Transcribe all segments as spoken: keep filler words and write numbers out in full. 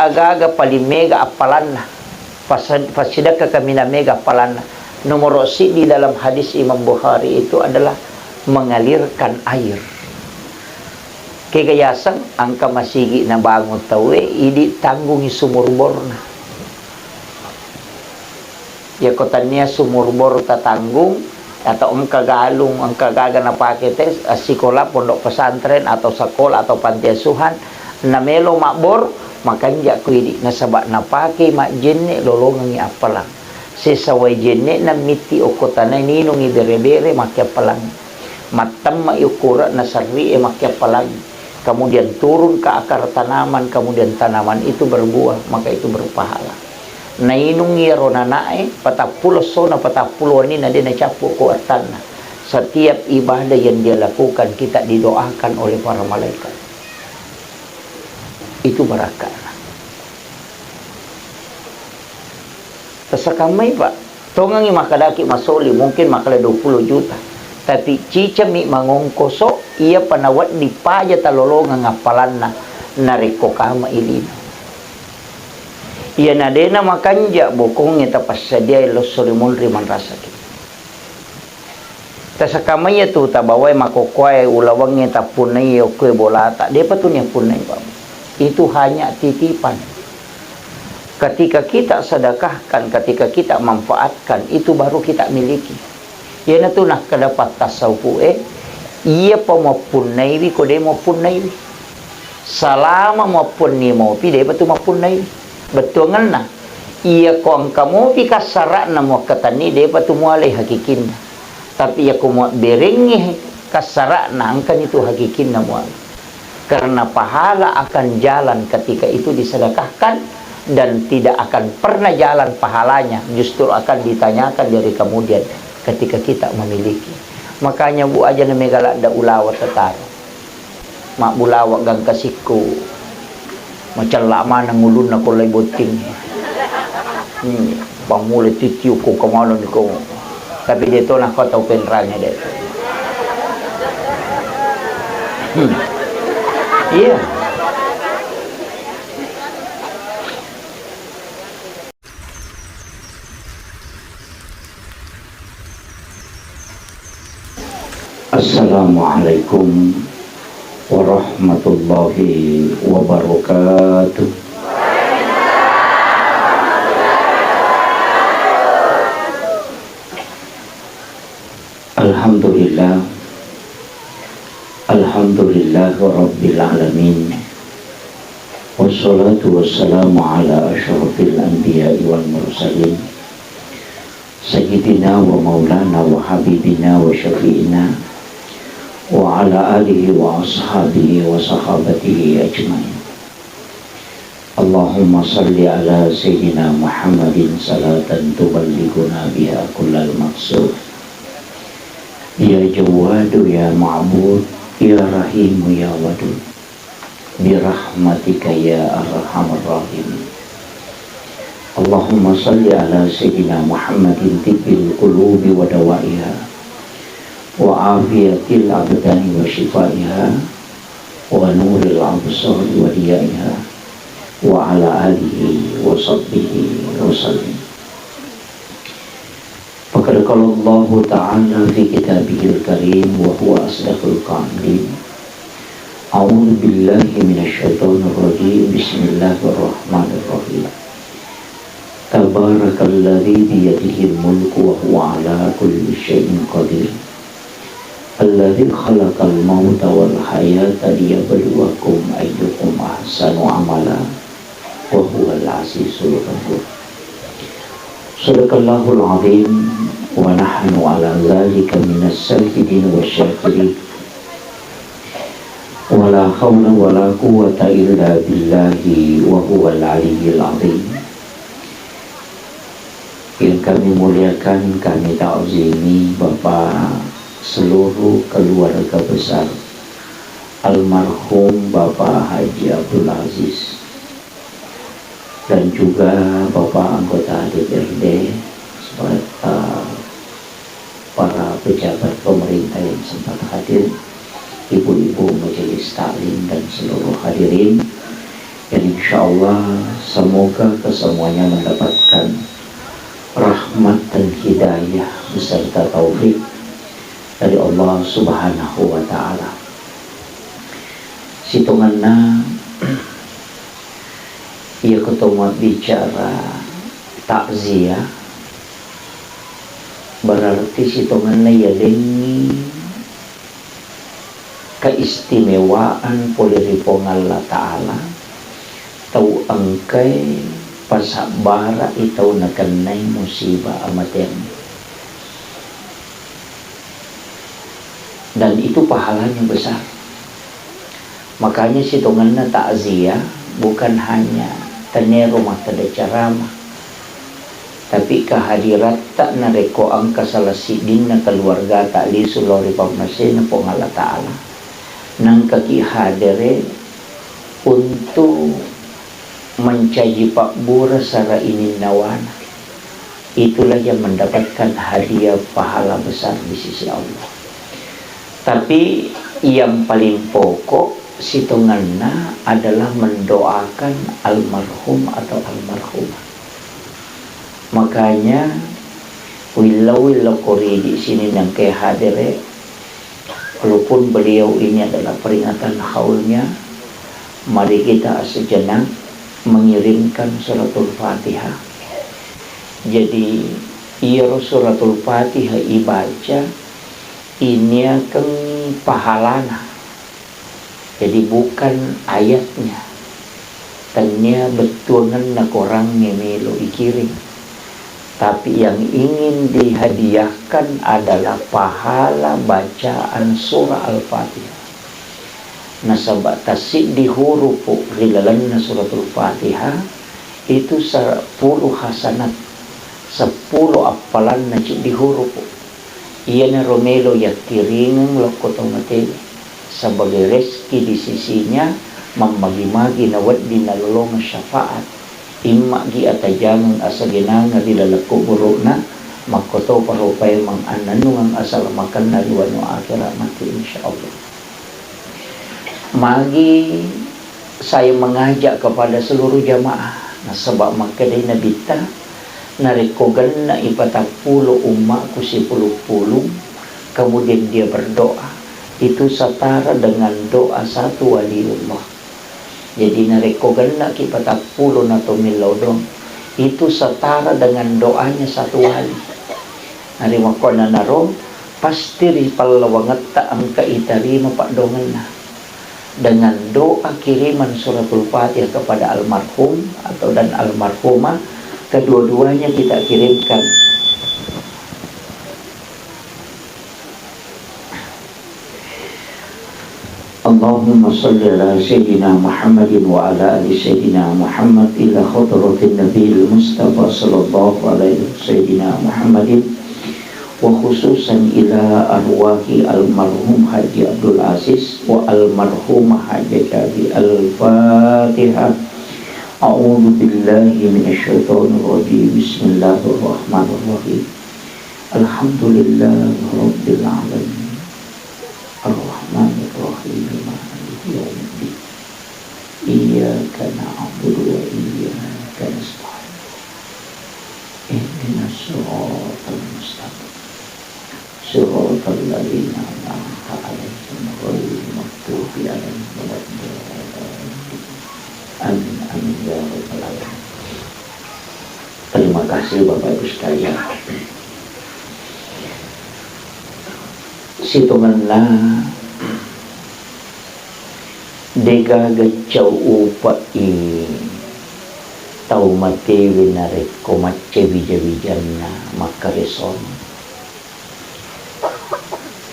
Aga-aga paling mega appalanna, fas-, fassidekka kaminang mega appalanna. Nomoro siddi dalam hadis Imam Bukhari itu adalah mengalirkan air. Kega yaseng, engka masigi nabangun tauwe, idi tanggungi sumur borna. Yako tania sumur bor tatanggung, atau engka galung, engka gaga napake te, sikola, pondok pesantren, atau sekolah, atau panti asuhan, namelo mabbor, makanja ku idi, nasaba napake majjenne lolongengi appalang. Sesa wai jenne namitti okko tanai ninungi bere-bere makke appalang. Mattemma ukura naserri e makke appalang. Kemudian turun ke akar tanaman, kemudian tanaman itu berbuah, maka itu berpahala. Nainung iyaro nana'e, patappulo essona, patappulo wenninna de nacappu ko attanna. Setiap ibadah yang dia lakukan, kita didoakan oleh para malaikat. Itu barakahna. Tasakammai, Pak. Tongengi makkadaki masoli, mungkin makkada dua puluh juta. Tapi cicami mangongkoso, iyapa nawedding paja talolongeng appalanna, narekko kama ilino. Iyana dena makanja bokongnge tapassadiai losso ri munri manrasaki. Tasakamaiya tu tabawai makokkoe ulawengnge tappunnai okkoe bolata, depa tu niappunnai, Pak. Itu hanya titipan. Ketika kita sedekahkan, ketika kita manfaatkan, itu baru kita miliki. Iyanatu nakkeda pattassaupu'e, iyapa muappunnaiwi ko de muappunnaiwi. Salama muappunni mopi, depa tu muappunnaiwi. Bettuangenna, iyako engka mopi kassara'na muakkatenni, depa tu mualai hakikinna. Tapi iyako muabberengngi kassara'na, engkani tu hakikinna mualai. Karena pahala akan jalan ketika itu disedekahkan dan tidak akan pernah jalan pahalanya, justru akan ditanyakan dari kemudian ketika kita memiliki. Makanya, Bu, aja na mega ladda ulawa tataro. Mabbulawa gangka sikku. Macella maneng ulunna ko lai botting. Hmm, pammula tittiu ko kamano ni ko. Tapi de to nakko tau penrange de. Hmm. Iya. Assalamualaikum warahmatullahi wabarakatuh. Alhamdulillah. Alhamdulillah Rabbil Alamin. Wassalatu wassalamu ala asyrafil anbiya'i wal mursalin. Sayyidina wa maulana wa habibina wa syafi'ina wa ala alihi wa ashabihi wa sahabatihi ajmain. Allahumma salli ala Sayyidina Muhammadin salatan tuballighuna biha kullal maqsud. Ya Jawwadu ya Ma'bud, ya Rahimu ya Wadud. Birahmatika ya arhamar rahimin. Allahumma salli ala Sayyidina Muhammadin tibbil qulubi wa dawaiha, wa afiyatil abdani wa shifaiha, wa nuril absari wa diyaiha, wa ala alihi wa sahbihi wa sallim. Faqad qala Allahu ta'ala fi kitabihil karim wa huwa asdaqul qailin. A'udzu billahi minasy syaithanir rajim. Bismillahirrahmanirrahim. Tabarakalladzi biyadihil mulku wa huwa ala kulli syai'in qadir. Alladzi khalaqal mauta wal hayata liyabluwakum ayyukum ahsanu amala wa huwal azizul ghafur. Sadaqallahul azim wa nahnu ala dzalika minas syahidin wasy syakirin. Wa la haula wa la quwwata illa billahi wa huwal aliyyil azim. Yang kami muliakan, kami ta'zimi Bapak seluruh keluarga besar almarhum Bapak Haji Abdul Aziz dan juga Bapak anggota D P R D serta para pejabat pemerintah yang sempat hadir, ibu-ibu majelis taklim dan seluruh hadirin. Dan insya Allah, semoga kesemuanya mendapatkan rahmat dan hidayah beserta taufik dari Allah Subhanahu wa Ta'ala. Sitongenna, iya ko to mabbicara takziah, berarti sitongenna yalengngi keistimewaan pole ri Puang Allah Ta'ala, tau engkae pasabbara'i tau nakennai musibah amateangnge. Dan itu pahalanya besar. Makanya sitongenna takziah bukan hanya tennero makkeda ceramah, tapi kehadiratta narekko engka salah siddinna keluargata lisu lao ri pammasena Puang Allah Ta'ala, naengkaki hadere untuk mencaji pabbura sara ininnawana, itulah yang mendapatkan hadiah pahala besar di sisi Allah. Tapi yang paling pokok sitongenna adalah mendoakan almarhum atau almarhumah. Makanya, willau-willau koridi sini nangke hadere, walaupun beliau ini adalah peringatan haulnya, mari kita sejenak mengirimkan suratul Fatihah. Jadi, iyaro suratul Fatihah ibaca, iniakeng pahalana. Jadi, bukan ayatnya. Tennia bettuangenna korangnge melo ikiring. Tapi yang ingin dihadiahkan adalah pahala bacaan surah Al-Fatihah. Nasaba tassiddi hurupu ri lalenna suratul Fatihah itu sepuluh hasanat, seppulo appalanna ciddi hurupu. Iyanaro melo yakkiringeng lokko tau matewe, sebagai rezeki di sisinya, mammagi-magi nawedding nalolongeng syafaat. Imma'gi atajangeng asagenangeng ri laleng kuburu'na, makkotopa ro paimeng annennungeng asalamakenna ri wanua akhirat matti, insyaallah. Magi saya mengajak kepada seluruh jamaah, nasaba makkedai Nabitta, narekko genna'i patappulo ummaku sipulung-pulung, kemudian dia berdoa, itu setara dengan doa satu waliullah. Jadi, narekko gennaki patappulo na to millau doang, itu setara dengan doanya satu wali. Narimakkuannanaro, pasti ri pallawangetta engka itarima paddoangenna. Dengan doa kiriman suratul Fatihah kepada almarhum atau dan almarhumah, kedua-duanya kita kirimkan. اللهم صل على سيدنا محمد وعلى آل سيدنا محمد إلى حضرة النبي المصطفى صلى الله عليه سيدنا محمد، وخصوصا إلى أرواح المرحوم حاج عبد العزيز والمرحومة حاجة شافي. الفاتحة. أعوذ بالله من الشيطان الرجيم. بسم الله الرحمن الرحيم. الحمد لله رب العالمين. الرحمن الرحيم. مالك يوم الدين. إياك نعبد وإياك نستعين. اهدنا الصراط المستقيم. صراط الذين أنعمت عليهم غير المغضوب عليهم ولا الضالين. Amin, amin, ya rabbal alamin. Terima kasih, Bapak Ibu sekalian. Sitongenna, degaga cau upe'i tau matewe narekko macca wija-wijanna makkaresona.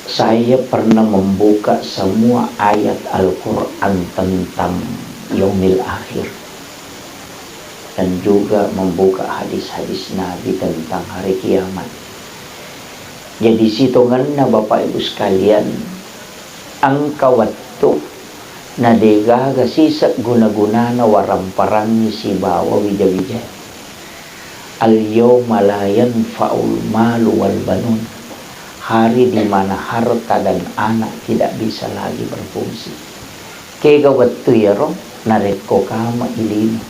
Saya pernah membuka semua ayat Al-Quran tentang Yaumil Akhir dan juga membuka hadis-hadis Nabi tentang hari kiamat. Jadi, sitongenna, Bapak Ibu sekalian, engka wettu na degaga siseng guna-gunana waramparangngi sibawa wija-wija. Al-yauma la yanfa'ul malu wal banun. Hari di mana harta dan anak tidak bisa lagi berfungsi. Kega wettu iyaro? narekko kama i lino.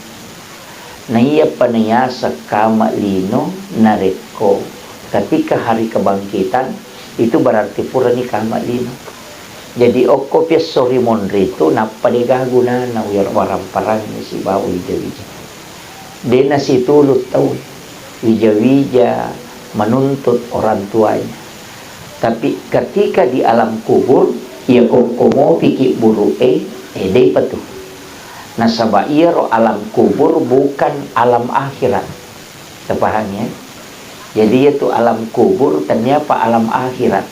Naiyapa naiaseng kama lino narekko ketika hari kebangkitan, itu berarti purani kama lino. Jadi okko piesso ri monri tu nappa dega gunana wir-, waramparang sibawa wija-wija. Dena situlu tau wija-wija menuntut orang tuanya. Tapi ketika di alam kubur, iya kokko mopi ki buru e, eh, depa tu. Nasaba iyaro alam kubur bukan alam akhirat. Tapahang ya? Jadi, iyatu alam kubur, tenniapa alam akhirat.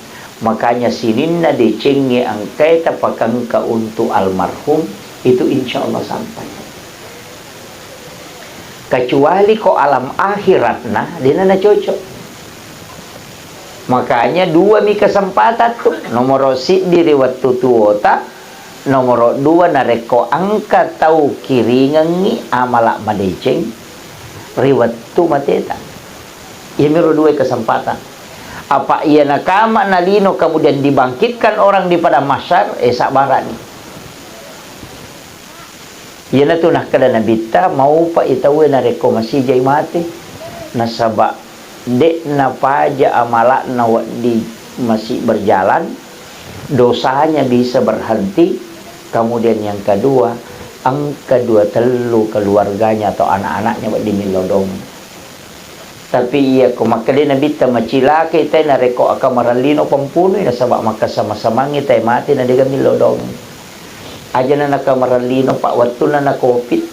Makanya, sininna decengnge engkae tapakengka untuk almarhum, itu insya Allah sampai. Kecuali ko alam akhiratna, dena nacocok. Makanya, dua mi kesempatan tu. Nomoro siddi ri wettu tuota, Nomoro dua, narekko engka tau kiringengngi amala madeceng ri wettu mateta. Iyamiro dua kesempatan. Apa iya nakama nalino kemudian dibangkitkan orang di padang mahsyar, eh, sabbarani. Iyanatu nakkeda Nabitta, maupa i tauwe narekko masijai mate, nasaba De'na paja amala'na wedding masih berjalan, dosanya bisa berhenti. Kemudian yang kedua, engka dua tellu keluarganya atau anak-anaknya wedding millau dongeng. Tapi iya ko makkedai Nabitta, macilakai te narekko akamarallino pempunui, nasaba makkasama-samangngi te mate na dega millau dongeng. Ajana nakamarallino, pa wettunna na covid,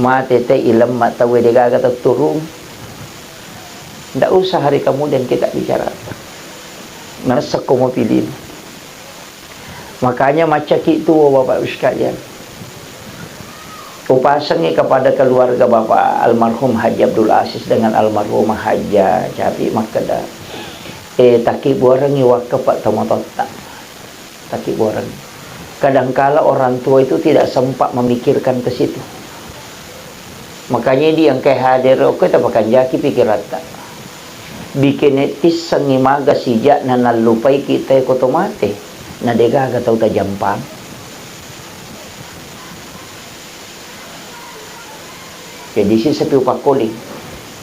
Mate te ilemma tauwe, degaga tau turung. Ndak usah hari kemudian kita bicara. Naressekko mopi lino. Makanya maccaki tuo, Bapak Ibu sekalian. Upasengi kepada keluarga Bapak almarhum Haji Abdul Aziz dengan almarhumah Haja Capi makkeda, eh, takkibuarengi wakka, Pak, tomatotta. Takkibuareng. Kadangkala orang tua itu tidak sempat memikirkan ke situ. Makanya idi engkai hadir okko tapakanjaki pikiratta. Bikene tissengi maga sijakna nallupaiki tae ko to mate, na degaga tau tajampang. Jadi, siseng pi upakkoling,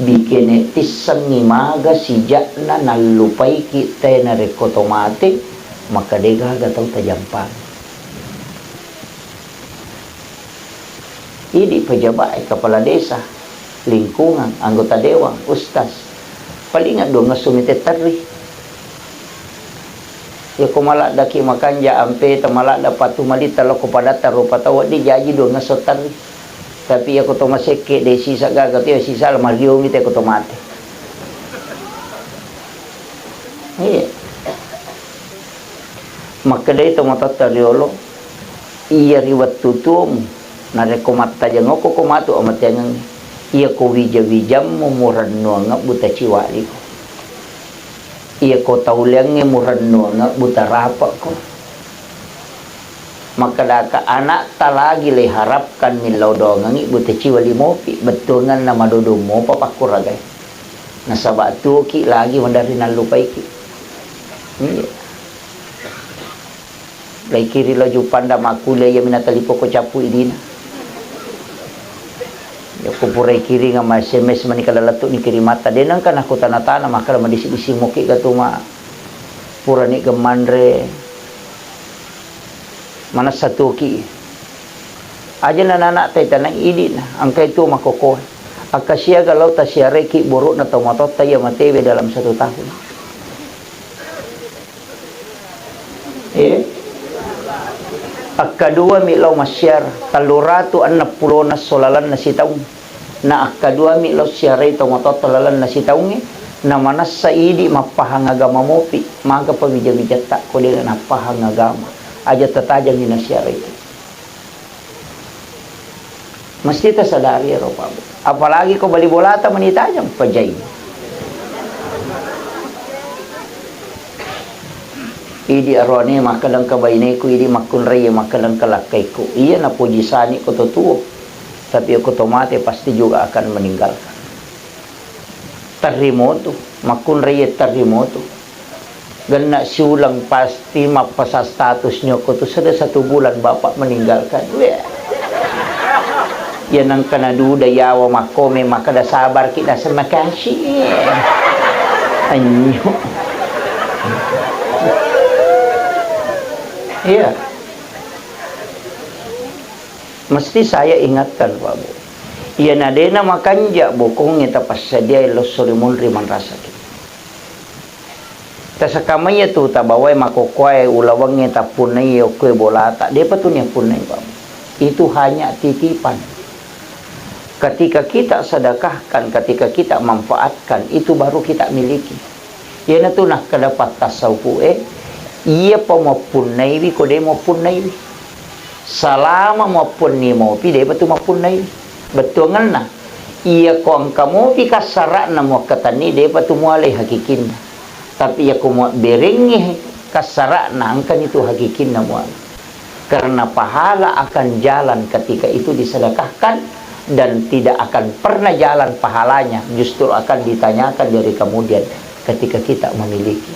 bikene tissengngi maga sijakna nallupaiki tae narekko to mate, maka degaga tau tajampang. Idi pejabat e, kepala desa, lingkungan, anggota dewan, ustaz, palinga duangngesso mite terri. Yako maladdaki makanja ampeta, maladda patu malitta lao ko padatta rupa tau, wedding jaji duangngesso terri. Tapi yako to masekke, de sisa gaga to, sisa la mariomi te ko to mate. Iya. Makkedai to matotta riolo, iya ri wettu tuomu, narekko mattajeng okko ko matu amateangeng, iya ko wija-wijammu murennuang buta ciwaliko. Iya ko tauleangnge murennuang buta rapekko. Makkedaka anakta lagi leiharapkan millau doangengngi buta ciwa limopi, bettuanganna madodong mopa pakkuragai. Nasaba tuoki lagi maderri nallupaiki. Iya. Laikiri lao Jupanda makkuliah, iyami natalipoko cappu idina. Yako purai kiringa ma S M S mani kada lettu ni kirimatta. De nengka nakutana-tana makkeda madisi-disi moki gatu ma purani gemmanre manessa tuoki. Aja na anak tai tanai idina, engkai tuo makkokkoe. Akkasiaga lao tasiareki burukna tomatotta iya matewe dalam satu tahun. Eh? Akkaduami lao massiara, telluratu enneng pulona esso lalenna sitaung. Na akkaduami lao siarai tomatoatta lalenna sitaungnge, na manessa idi mappahang agama mopi, magapa wija-wijatta ko de nappahang agama. Aja tatajangi nasiarai tu. Mesti tasadari ero, Pak Bu. Apalagi ko bali bolata mani tajang, pajai. Idi aroane makkedang ke baineku, idi makkunrai makkedang ke lakkaiku. Iya napoji sani ko to tuo. Tapi ko to mate pasti juga akan meninggalkan. Terrimo tu, makkunrai terrimo tu. Genna siuleng pasti mappasang status nyokko tu, sudah satu bulan bapak meninggalkan. Weh. Ya nengka naduda yawa makkome makkeda sabar ki naseng makasih. Anyo. Iya. Mesti saya ingatkan, Pak Bu. Iya nadena makanja bokongnge tapassadiai losso ri munri manrasaki. Tasakamaiya tu tabawai makokkoe ulawengnge tappunnai okkoe bolata, depa tu niappunnai, Pak. Itu hanya titipan. Ketika kita sedekahkan, ketika kita manfaatkan, itu baru kita miliki. Iyanatu nakkeda pattasawufu e, iyapa muappunnaiwi ko de muappunnaiwi. Salama muappunni mopi, depa tu muappunnaiwi. Bettuangenna, iyako engka mopi kassara'na muakkatenni, depa tu mualai hakikinna. Tapi iyako muabberengngi kassara'na, engkani tu hakikinna mualai. Karena pahala akan jalan ketika itu disedekahkan, dan tidak akan pernah jalan pahalanya, justru akan ditanyakan dari kemudian ketika kita memiliki.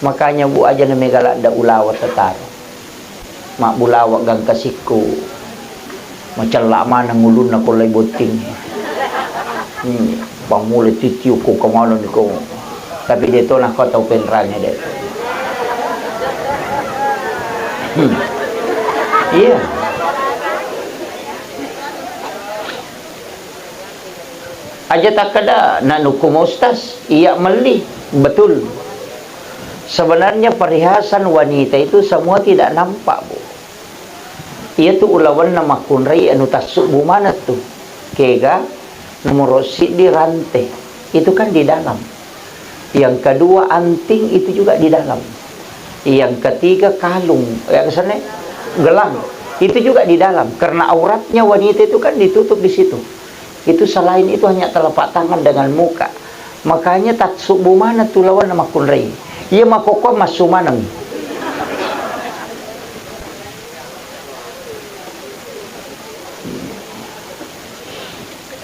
Makanya, Bu, aja na mega ladda ulawa tataro. Mabbulawa gangka sikku, macella maneng ulunna ko lai botting. Hmm, pammula tittiu ko kemana niko. Tapi de to nakko tau penrange de. Hmm. Iya. Aja takkeda, "Nak nukku Ustaz, iya melli." Betul. Sebenarnya perhiasan wanita itu semua tidak nampak, Bu. Iya tu ulawenna makkunrai anu tassubbu maneng tu. Kega, nomoro siddi rante. Itu kan di dalam. Yang kedua anting itu juga di dalam. Yang ketiga kalung, ya, kesannya gelang. Itu juga di dalam. Karena auratnya wanita itu kan ditutup di situ. Itu selain itu hanya telapak tangan dengan muka. Makanya tassubbu maneng tu lawanna makkunrai. Iya makkokkoe massu maneng.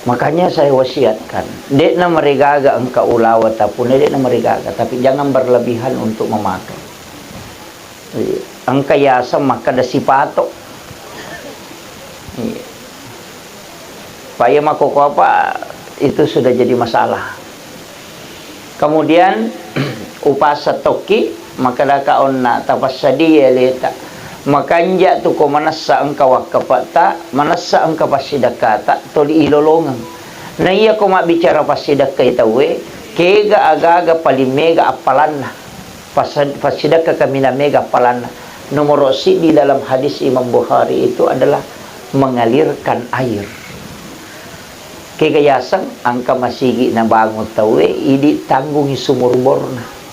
Makanya saya wasiatkan, de'na marigaga engka ulawa tapune, de'na marigaga, tapi jangan berlebihan untuk memakai. Iya. Engka yaseng makkeda sipato. Iya. Pak, iya makkokkoe apa, itu sudah jadi masalah. Kemudian, upasa tokki, makkedaka onna tapassadia aleta. Makanja tu ko manessa engka wakkapetta, manessa engka passidekkata, toli ilolongeng. Na iya ko mabbicara passidekkai tauwe, kega agaga paling mega appalanna. Pas-, passidekka kaminang mega appalanna. Nomoro siddi dalam hadis Imam Bukhari itu adalah mengalirkan air. Kega yaseng engka masigi nabangun tauwe, idi tanggungi sumur borna.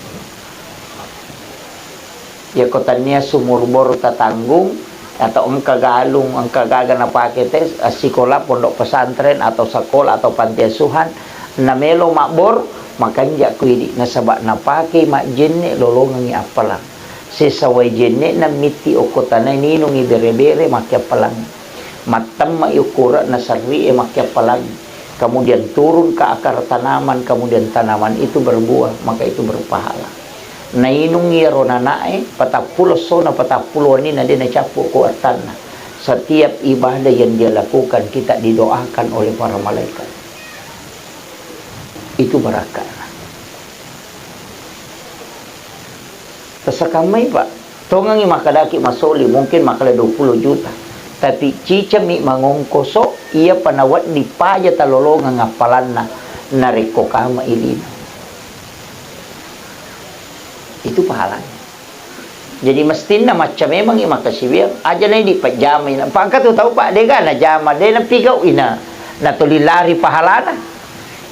Yako tania sumur bor tatanggung, atau engka galung, engka gaga napake te, eh, sikola, pondok pesantren, atau sekolah, atau panti asuhan, namelo mabbor, makanja ku idi, nasaba napake majjenne lolongengi appalang. Sesa wai jenne'na mitti okko tanae ninungi bere-bere makkeappalangngi. Mattemme'i ukkura'na serri'e makkeappalangngi. Kemudian turun ke akar tanaman, kemudian tanaman itu berbuah, maka itu berpahala. Nainung iyaro nana'e, patappulo essona, patappulo wenninna de nacappu ko attanna. Setiap ibadah yang dia lakukan, kita didoakan oleh para malaikat. Itu barakatna. Tasakammai, Pak. Tongengi makkedaki masoli, mungkin makkeda dua puluh juta. Tapi cicami mangongkoso, iyapa nawedding paja talolongeng appalanna, narekko kama ilino. Itu pahalanya. Jadi mestinna macca memangngi makkasiwiang, aja naidi pajjamai. Pangka tu tau, Pak, dega najama, de napigau'i na, natuli lari pahalana.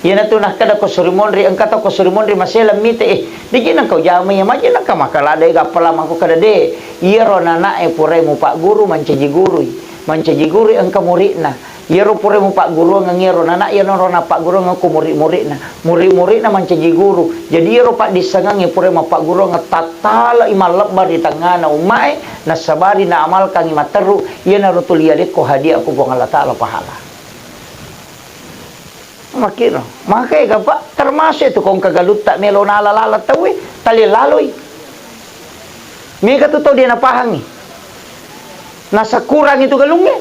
Iyanatu nakkeda ko suri monri, engka tau ko suri monri masela mite, eh, deje nengka ujama iya, maje nengka makkala de gappala mako kada de. Iyaro nana'e purai mupagguru mancaji gurui, mancaji gurui engka muridna. Iyaro purai mupagguruang iyaro nana, iyaro napagguruang ko murid-muridna. Murid-muridna mancaji guru. Jadi iyaro paddissengengnge purai mapagguruang tattalai mallebba ri tengngana umma'e, nasabari naamalkangi matteru, iyanaro tuli yalekko hadiah ko Puang Allah Taala pahala. Makkiro. Maka ega, Pak, termasuk itu kongka galutta melo nala-lala tauwe, tali laloi. Mega tu tau de' napahangi. Nasakurang itu galungnge.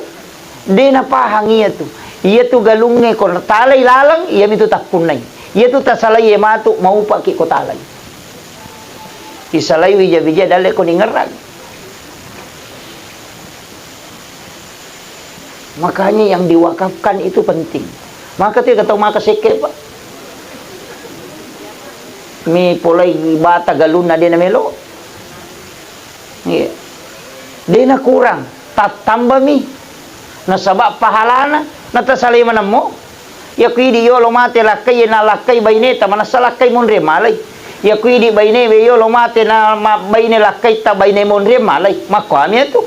De' napahangi iyatu. Iyatu galungnge ko talai laleng, iyamitu tappunnai. Iyatu tasalai e matu, maupaki ko talai. Isalai wija-wija dalle ko ningerang. Makanya yang diwakafkan itu penting. Maka tu tau maka sekke, Pak. Mi polai bata galunna de' namelo. Iya. De' nakurang, tattambami. Nasaba pahalana, natasalai manemmo. Iya ku idi yolo mate lakkai, na lakkai baineta, manessa lakkai monri malai. Iya ku idi baine we yolo mate na ma-, baine lakkai ta baine monri malai. Makkuami atu.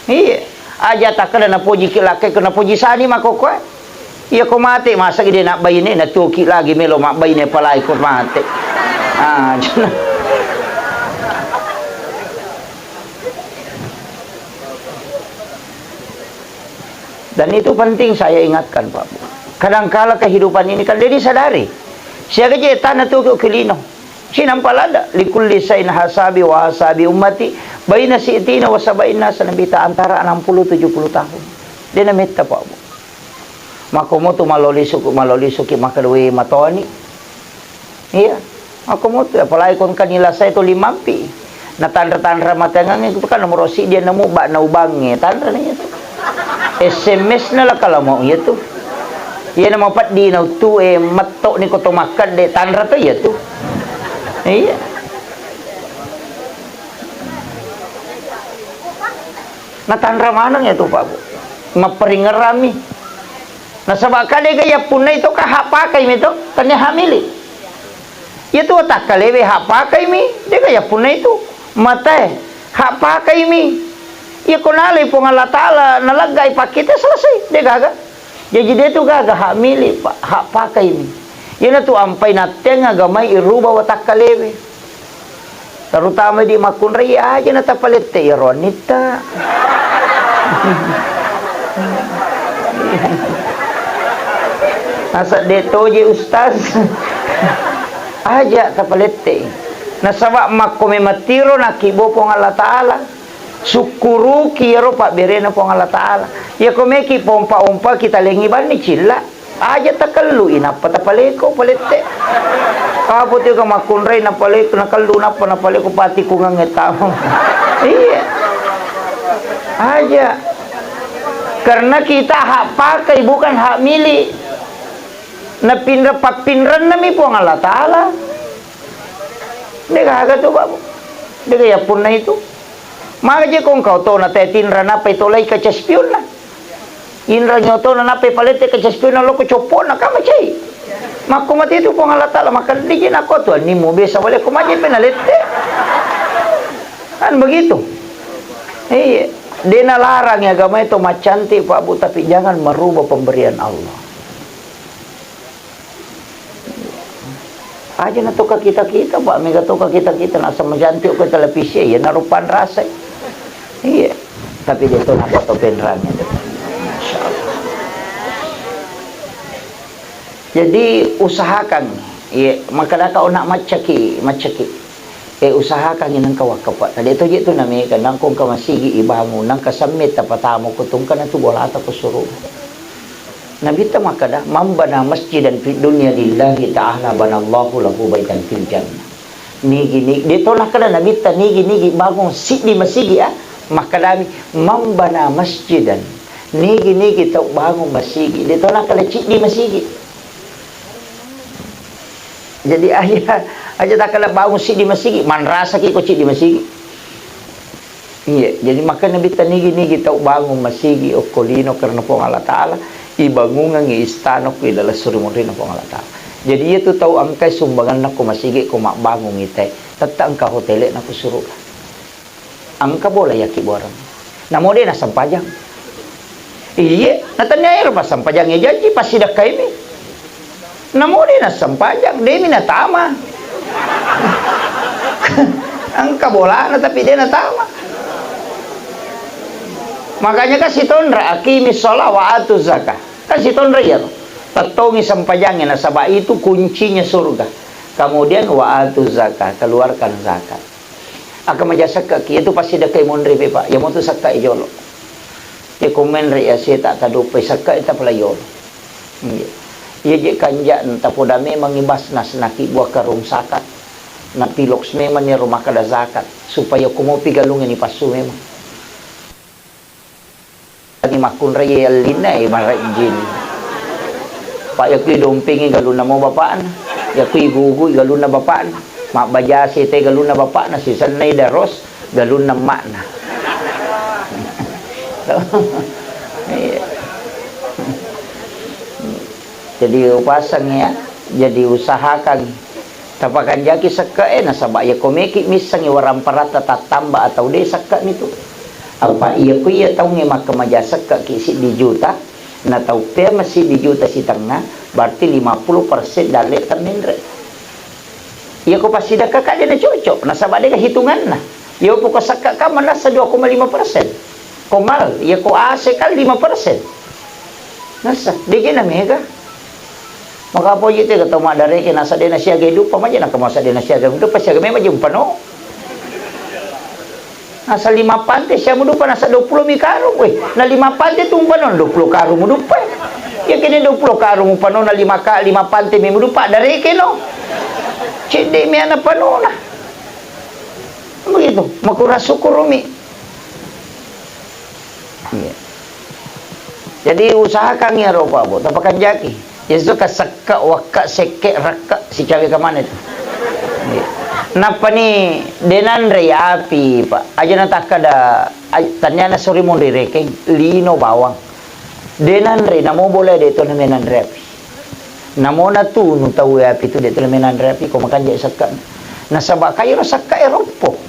Iya. Aja takkeda napojiki lakkai, ko napoji sani makkokkoe. Iya ko mate, masa de' nabbaine, natuoki lagi melo mabbaine palai ko mate. Ah, dan itu penting saya ingatkan, Pak Bu. Kadangkala kehidupan ini kan de' disadari. Siaga je tanah tu ke lino. Sinampa lada, likulli sain hasabi wa hasabi ummati, baina si'tina wa sabain nasa, Nabi ta antara enam puluh tujuh puluh tahun. De' nametta, Pak Bu. Makkomotu malolisu, malolisuki maka due matoni. Iya. Makkomotu, apalagi kon kan ilasai to limampi. Na tanra-tanra matengang itu kan nomor siddi nemu bak na ubangnge, tanra na itu. S M S na la kalamau iya tu. Iya na mapeddi na utu e metto ni koto makkadde tanra to iya tu. Iya. Na tanra maneng iya tu, Pak Bu. Maperingerami. Nasaba ka de' ga yappunnai to ka hak pakai mi to, tania hak milik. Iya tu watakkalewe hak pakai mi, de' ga yappunnai tu. Matae hak pakai mi. Iya ko nalai Puang Allah Taala, naleggai pakkita selesai, de' gaga. Jaji de' tu gaga hak milik, Pak, hak pakai mi. Iyana tu ampai natteng agamai iruba watakkalewe. Terutama di makkunrai aja na tapalette iyaro annitta. Nasa de' toje ustaz. Aja tapalette. Nasaba makko memettiro nakkibo Puang Allah Taala. Sukkuruki iyaro pabberena Puang Allah Taala. Iya ko meki pompa-ompa kita lengi banni cilla. Aja takellui nappa tapaleko palette. Kapo tega makkunrai napaleko, nakellu nappa napaleko pati kungangnge tama. Iya. Aja. Karena kita hak pakai, bukan hak milik. Napinra pappinrennami Puang Allah Taala. De' gaga tu, Pak Bu. De' gaga yappunna itu. Maka je ko engka otona te tinra nappa itolai kaca spionna. Inra nyotona nappa ipalette kaca spionna loko coppona kama cai. Makko mate tu Puang Allah Taala, maka de' je nakko tu annimu besa wale ko maje pe nalette. Kan begitu. Iya. De' nalarang agama itu macantik, Pak Bu, tapi jangan merubah pemberian Allah. Aja na toka kita-kita, Pak, mega toka kita-kita, nasa majanti ko televisi, ya, narupan rasa. Iya. Tapi de' to napa to penrang itu. Masya Allah. Jadi, usahakan, iya, makadaka ona maccaki, maccaki. Eh, usahakan nengka wakka, Pak. Tadi to je tu namega, nangko engka masigi ibangun, nangka semme tapatamo ko tungkana tu bolata ko suruh. Nabitta makkeda, "Man bana masjidan fid dunya lillahi ta'ala banallahu lahu baitan fil jannah." Nigi-nigi, de' to nakkeda Nabitta nigi-nigi bangun siddi masigi, ah. Makkedami, "Man bana masjidan." Nigi-nigi tau bangun masigi, de' to nakkeda ciddi masigi. Jadi aja, aja takkeda bangun siddi masigi, manrasaki ko ciddi masigi. Iya, jadi makanya Nabitta nigi-nigi tau bangun masigi okko lino karena Puang Allah Taala, ibangungengngi istana ko ilaleng suri munrinna Puang Allah Taala. Jadi iya tu tau engkai sumbanganna ko masigi ko mabbangungngi te, tette engka hotele'na ko suruga. Engka bola yakkiboreng. Namo de' nassempajang. Iye, natennia ero passempajangnge jaji, passidekkaimi. Namo de' nassempajang, de'mi natama. Engka bolana tapi de' natama. Makanya kan sitonra, "Aqimis shalah wa atuz zakah." Kan sitonra iyaro. Tettongi sempajangnge nasaba itu kuncinya surga. Kemudian, wa atu zakat, keluarkan zakat. Aka maja sekka ki, itu pasti dekai monri, Pak. Ya mau tu sekka jolo. Ya komen re ya seta tadupai sekka, ita pala jolo. Iya. Iya je kanja, tapodame mangi basnas naki buah karung zakat. Napiloks memang ni rumah kada zakat. Supaya komopi galung ni pasu memang. Ni makkunrai ellinna, eh, marejjing. Pak, yakui dompengi galunna mo bapakna. Yakui gugui galunna bapakna. Mabbajase te galunna bapakna, sisennai daros galunna emakna. Iya. Jadi upasang ya, jadi usahakan. Tapakanjaki sekke'e, nasaba' iyako meki missengngi waramparatta tattamba atau de' sekke'mi tu. Apa' iyako iya taungnge makkamaja sekke'ki siddi juta, na tau pea masiddi juta sitengnga, berarti lima puluh persen dalle' temmenre'. Iyako passidekkaka de' nacocok, nasaba' de'ga hitunganna. Iyo poko sekke'ka manassa dua koma lima persen. Ko mal, iyako ase kan lima persen. Nassa, de' je na mega. Maka poji te tau maddareke nasa de' nasiaga duppa maja, naka masa de' nasiaga duppa, siaga memang je umpano. Nasa lima pante siamu duppa nasa dua puluh mi karung. Weh, na lima pante tu umpano dua puluh karung mu duppa. Ya kene dua puluh karung umpano na lima ka-, lima pante mi mu duppa dareke no. Cedde' mi ana panona. Begitu, makura syukurumi. Iya. Jadi usahakan iyaro, Pak, Bu, tapakanjaki. Yesu ka sekke', wakke', sekke', rekke', sicawe ka mana itu. Iya. Nappani de' nanrei api, Pak. Aja natakkada, aj-, tania nasuri monri rekeng, lino bawang. De' nanrei, namo bola de' to namenanre api. Namo natunu tau api tu de' to namenanre api, ko makanja sekke'na. Nasaba' kairo sekke'e roppo.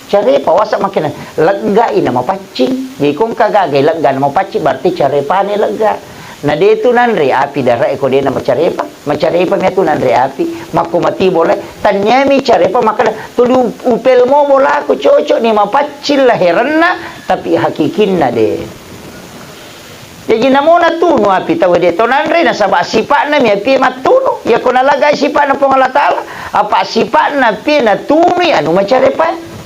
Carepa wasa makkeda, leggai na mapaccing. Jadi ko engka gagai lega na mapaccing, berarti carepane lega. Na de' tu nanre api dare'e ko de' na macarepa, macarepa mi tu nanre api. Makko mati bola, tanniami carepa makkeda, tuli u-, upel mo bolaku cocok ni mapaccing laherenna, tapi hakikinna de'. Jaji namo natunu api tau de' to nanre, nasaba' sipa'na mi api mattunu. Iyako nalagai sipa'na Puang Allah Ta'ala, apa' sipa'na api natunui anu macarepa.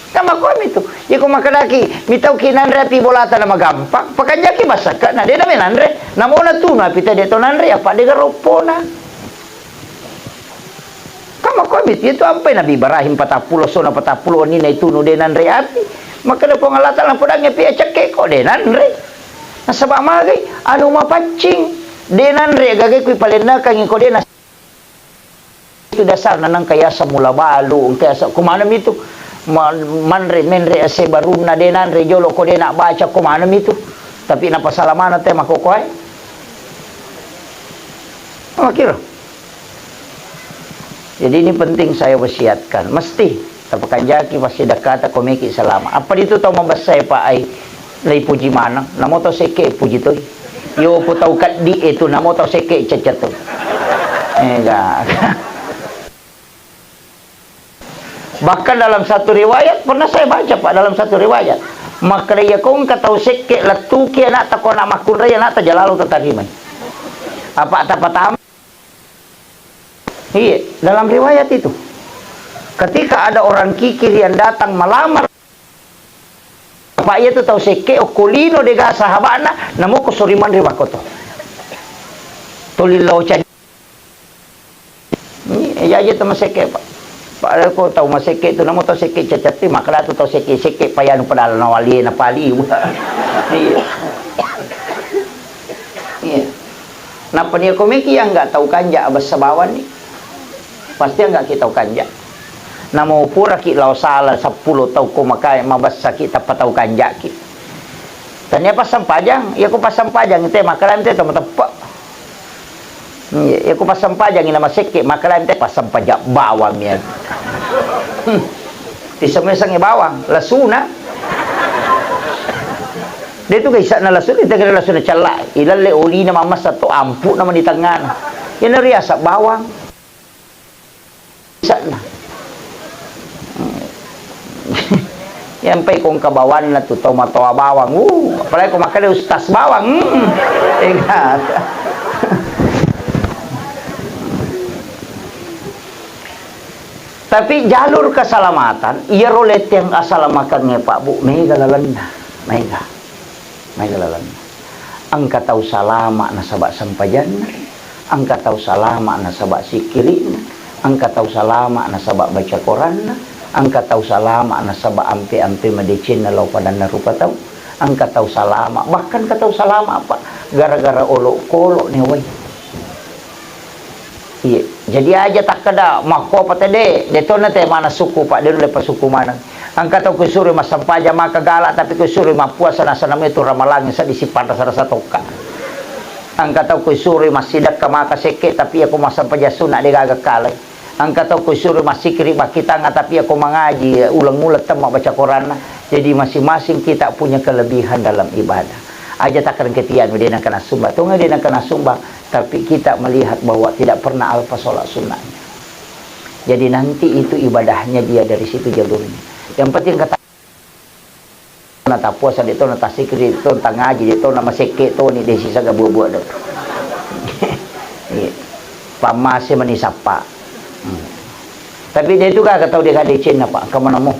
Kan makkuami tu. Iyako makkedaki mitauki nanre api bolata na magampang, pakanjaki basakka na de' na menanre. Namo natunu api tau de' to nanre, apa' de'ga roppona. Kan makkuami tu, itu ampai Nabi Ibrahim patappulo sona patappulo wenni na itunu de' nanre api. Makkeda Puang Allah Ta'ala, podangngi api acekke' ko de' nanre. Nasaba' magai, anu mapaccing, de' nanre gagai kui palennekangngi ko de' na itu dasarna nangka yaseng mula balu, engka yaseng ko maneng mi tu. Ma-, manre, menre ase barunna de' nanre jolo ko de' na baca ko maneng mi tu. Tapi napasala maneng te makkokoe. Makiro. Jadi ini penting saya wasiatkan, mesti tapakanjaki passidekkata ko meki salama. Apa ditu tau mabessa e, Pak, ai, lei puji maneng, namo tau sekke puji toi. Yo ko tau keddi e tu, namo tau sekke cecet tu. Ega. Bahkan dalam satu riwayat, pernah saya baca, Pak, dalam satu riwayat, makkeda iya ko engka tau sekke lettuki anakta ko anak makkunrai anakta jalalo tatarimai. Apa tapatama Iya, dalam riwayat itu. Ketika ada orang kikir yang datang melamar, apa iya tu tau sekke okko lino de'ga sahaba'na, namo ko soriman ri wakoto. Tuli lao cani. Iya, iya, iya, tau masekke, Pak. Padahal ko tau masekke tu, namo tau sekke cacatti, makkeda tu tau sekke-sekke, payanu padahal nawali, napali. Iya. Iya. Nappa nia ko meki yang nggak tau kanja, abessa bawang ni. Pasti yang nggak ki tau kanja. Namo pura ki lao sala seppulo tau ko makai, mabessa ki tappa tau kanja ki. Tania passempajang, iya ko passempajang te, makkeda te tau mateppe. Iya, iya ko passempajang ina masekke, makkeda te passempajang bawang ya. Hmm. Tisemme-semme bawang, lasuna. De tu gaisana lasuna, itu kira lasuna cella. Ilalle olina mamassa to, ampu nama di tengana. Ina riasa bawang. Sana. Yang pai kong kabawanna tu tau matoa bawang. Uh, apalagi ko makkeda ustaz bawang. Hmm. Enggak. Tapi jalur keselamatan, iyaro lettiang asalamakengnge, Pak, Bu, mega lalenna. Mega. Mega lalenna. Engka tau salama nasaba sempajanna, engka tau salama nasaba sikkiri'na, engka tau salama nasaba baca koranna, engka tau salama nasaba ampe-ampe madecenna lao padanna rupa tau, engka tau salama, bahkan engka tau salama, Pak, gara-gara olokolo newai. Iya, jadi aja takkeda makkopa tede, de tona te mana suku, Pak, de nulle pasuku maneng. Engka tau kusuroi massempajang maka gala, tapi kusuroi mappuasa nasana metu ramalangi seddi sipanrasa-rasa tokka. Engka tau kusuroi massidekka maka sekke, tapi iya ko massempajang sunna de gaga kalai. Engka tau kusuroi massikiri bakkitanga, tapi iya ko mangaji uleng-uleng temma baca koranna. Jadi masing-masing kita punya kelebihan dalam ibadah. Aja takkeda engka tianu de nengka nasumba, tonga de nengka nasumba. Tapi kita melihat bahwa tidak pernah alpa sholat sunnahnya. Jadi nanti itu ibadahnya dia dari situ jalurnya. Yang penting kata natapuasa de to, natasikri de to, tangaji de to, namasekke to ni de sisa gabua-bua de. Iya. Pammase mani sappa. Hmm. Tapi de tu gaga tau de gadecenna, Pak, engka manamo.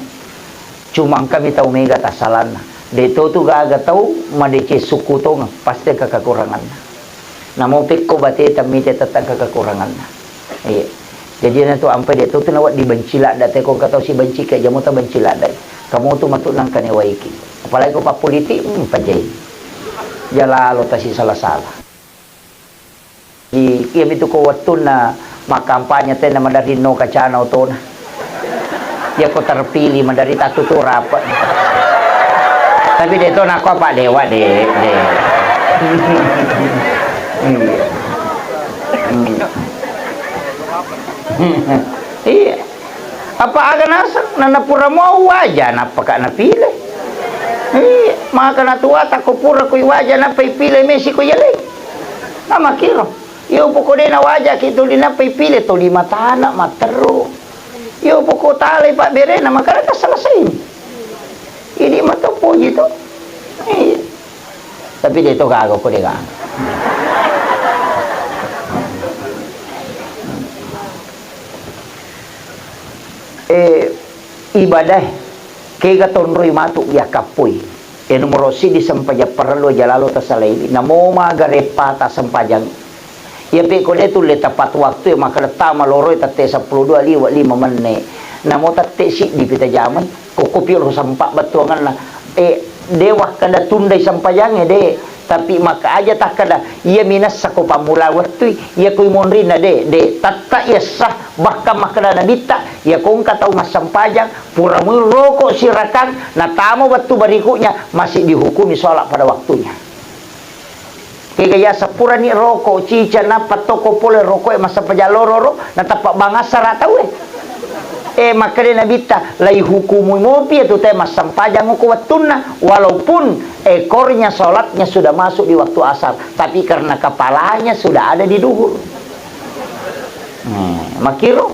Cuma engka mi tau mega tasalanna. De to tu gaga tau madeceng sukku tonga, pasti engka kekuranganna. Namo pekko bateta mite tette engka kekuranganna. Iya. Jadi na tu ampai de to tu nawedding benci ladda te, ko engka tau sibenci ke jamo ta benci ladda. Kamu tu matu nangka newaiki. Apalagi ko pappolitik, hmm, pajai. Jalalo tasi sala-sala. Iya mitu ko wettunna makkampanye tenna maderri no kacana otona. Iya ko terpilih maderri tattutu rape. Tapi de to nako apa dewa de, de. Iya. Hmm. Iya. Apa aga naseng, nana pura mau waja, nappa ka napile. Iya, maka natua tako pura kui waja, nappa ipile mesi ko yaleng. Amakiro, iyo poko de na waja ki tuli nappa ipile, tuli matana, matteru. Iyo poko talai pabberena, maka ka selesai. Idi mato poji to. Iya. Tapi de to gaga ko de gaga. Eh, ibadah, kega tonroi matu yakkappoi. Eh, nomoro siddi sempajang parellu aja lalo tasalaiwi. Namo maga reppata sempajang. Iya pe ko de tulle tepat waktu e, makkeda tama loroi tette seppulo dua liwa lima menne. Namo tette siddi pi tajamai. Kokko pi ro sempa bettuanganna. Eh, de wakkeda tundai sempajangnge, de. Tapi maka aja takkeda, iya minessa ko pammula wettui, iya kui monrinna, de, de, tatta iyessa, bahkan makkeda nabitta, iya ko engka tau massempajang, pura mui roko sirakang, natama wettu berikutnya, masih dihukumi sholat pada waktunya. Kega ya sepurani roko, cica, nappa toko pole roko e massempajang loro ro, natappa bangassara tau e. Eh, makkeda nabitta, laihukumui mopi iyatu tau e massempajang ko wettunna, walaupun ekornya sholatnya sudah masuk di waktu asar, tapi karena kepalanya sudah ada di duhur. Hmm, makkiro.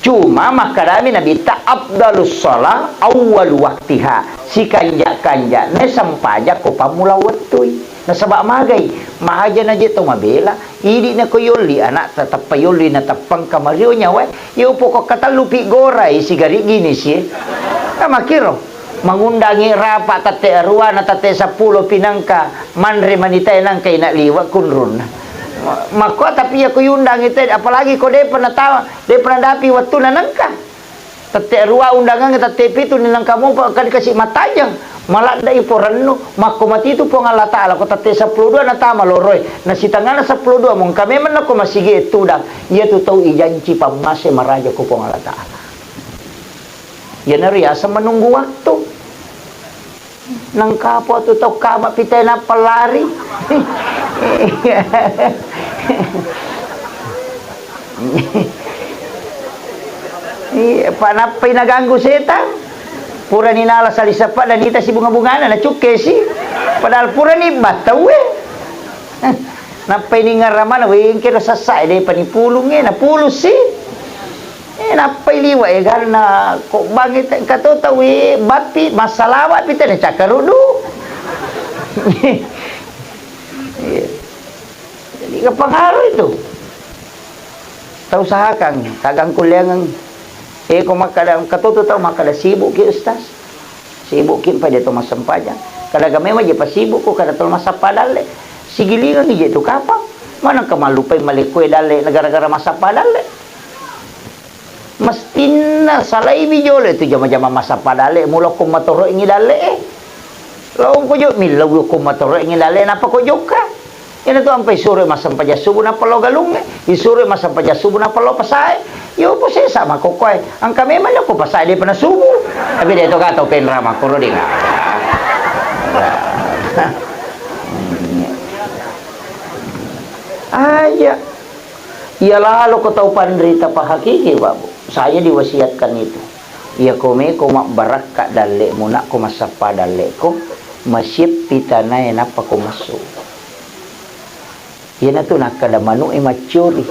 Cuma makkedami nabitta, afdalus shalah awwalu waktiha, sikanja-kanjana sempajang ko pammula wettui. Nasaba magai, mahaja naje to mabela, idi nako yolli anakta, tappa yolli na tappa engka mario nyawae, yo poko katellu pi gorai sigari gini sie. Kan makkiro, mangundangi rapa tette arua na tette seppulo pi nangka manre manitae nangka ina liwa kunrunna. Ma-, makko tapi ya ko yundangi te, apalagi ko depa natawa, depa nadapi wettuna nangka. Tette arua undangangnge, tette pitu ni nangka mopa, kan kasi matajang. Maladde'i porennu, makko matitu Puang Allah Ta'ala, ko tette seppulo dua natama loroe, na sitengana seppulo dua mongka memeng nako masigi e tudang, iyatu tau ijanci pammase maraja ko Puang Allah Ta'ala. Iyana riaseng menunggu waktu. Nengka po tu tau kama pite nappa lari. Iya, pa nappai naganggu setang. Purani nala sali seppa dan ita si bunga-bungana, nacukke si. Padahal purani battau e. Nappai ningaramana, wengke ro sessa e, de pani pulung e, napulung si. Eh, nappai liwa e, karena ko bangi te-, engka to tau e, bappi, massalawa pi te, nacakkarudu. Iya. Jadi, kepengaruh itu. Tausahakan, tagang kulleangeng. Eh, ko makkada, engka to tu tau makkada, "Sibuk ki, Ustaz." Sibuk ki, pada to massempajang. Kada ga memang je pasibuk ko kada to massappa dalle. Sigilingang je tu kapang. Mana engka mallupai malekko e dalle gara-gara massappa dalle. Mestinna salaiwi jolo tu jama-jama massappa dalle, mula ko matoro'ngi dalle e. Lao ko jo millau ko matoro'ngi dalle, napa ko jokka? Iyana tu ampai suro massempajang subuh nappa lao galungnge, isuro massempajang subuh nappa lao pasae. Yo po sesa makokkoe, engka memang ko pasae de pernah subuh. Tapi de to ka tau penra makkoro de nga. Aja. Iya lalo ko tau panrita pahakiki, Pak, Bu. Saya diwasiatkan itu. Iya ko meko mabbarakka dalle'mu, nak ko massappa dalle'ko, masieppi tanae nappa ko massu. Iyanatu nakkada manu'e maccuri.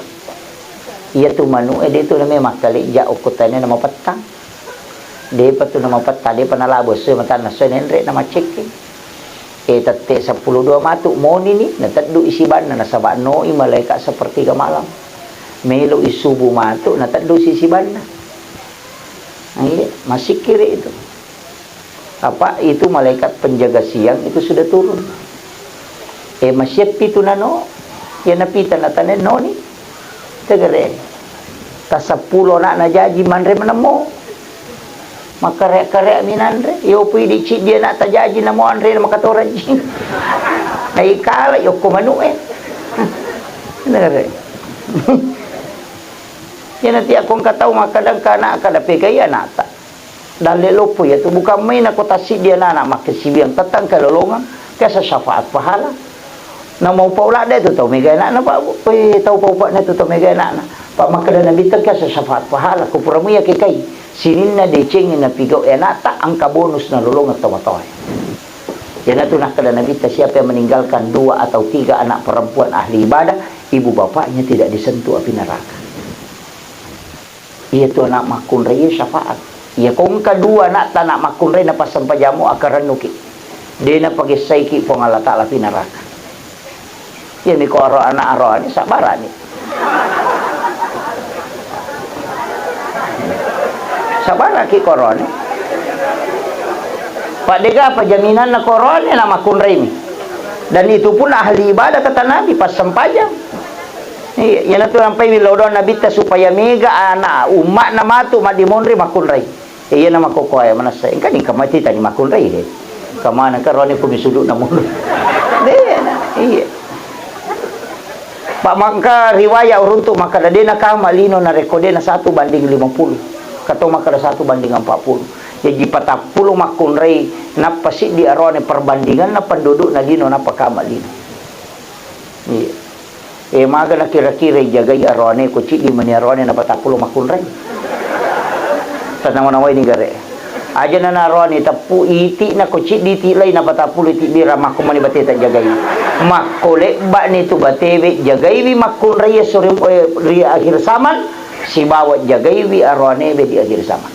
Iyatu manu'e de tu name makkalejja okko tanae na mapettang. Depa tu na mapettang, depa nalabo esso matanna esso nenre na maccekke. E tette seppulo dua matu monini, nateddu i sibanna, nasaba noi malaikat sepertiga malam. Melo i subuh matu, nateddu si sibanna. Nah, iya, masikkiri itu. Apa itu malaikat penjaga siang itu sudah turun. E, masieppi tu nano, ya napita na tane noni. Tegere. Taseppulo anakna jaji manre menemmo. Makare-kare minanre. Yo pui di ciddi anak tajaji namo anre makatoraji. Naikala yokko manu'e. Tegere. Yana tiakko engka tau makkadang kana kada pegai anakta. Dalle loppo iyatu, bukan main ko tassiddi anana makkasiwiang, tettang kalolongang, biasa syafaat pahala. Namo pau ladde tu tau mega anakna, Pak, Bu. Eh, tau pau pakna tu tau mega anakna. Pak, makkada Nabitta, biasa syafaat pahala, ko pura muya ke kai. Sininna deceng napigau anakta, engka bonus nalolongeng tau matoae. Iyanatu nakkada Nabitta, siapa yang meninggalkan dua atau tiga anak perempuan ahli ibadah, ibu bapaknya tidak disentuh api neraka. Iya tu anak makkunrai iya syafaat. Iya ko engka dua anakta anak makkunrai napassempajammu, akarennuki. De napagessaiki Puang Allah Taala pi neraka. Iya mi ko aro anak aroane sabbarani. Sabbaraki ko aroane. Pak, dega apa jaminanna ko aroane anak makkunrai mi. Dan itu pun ahli ibadah kata Nabi, passempajang. Iya, iyanatu nampai wilodong Nabitta supaya mega ana umma'na matu maddimonri makkunrai. Iya, iyana makkokkoe manessa. Engka ni kamati tani makkunrai de. Kamana karone ko misuduk namun. De, iya. Pak, mangka riwayat uruntu makkada de nakama lino narekko de na satu banding lima puluh. Kato makkada satu banding empat puluh. Jaji patappulo makkunrai nappa siddi arone perbandinganna pendudukna lino nappa kama lino. Iya. Eh, maga nakira-kira ijagai aroane ko ciddi mani aroane napatappulo makkunrai. Tanawa-nawai ni gare. Aja nana aroane teppu iti na ko ciddi iti lai napatappulo iti bira makko mani bate tajagai. Makko lebba ni tu batewe jagaiwi makkunrai sore, eh, ri akhir zaman sibawa jagaiwi aroane be di akhir zaman.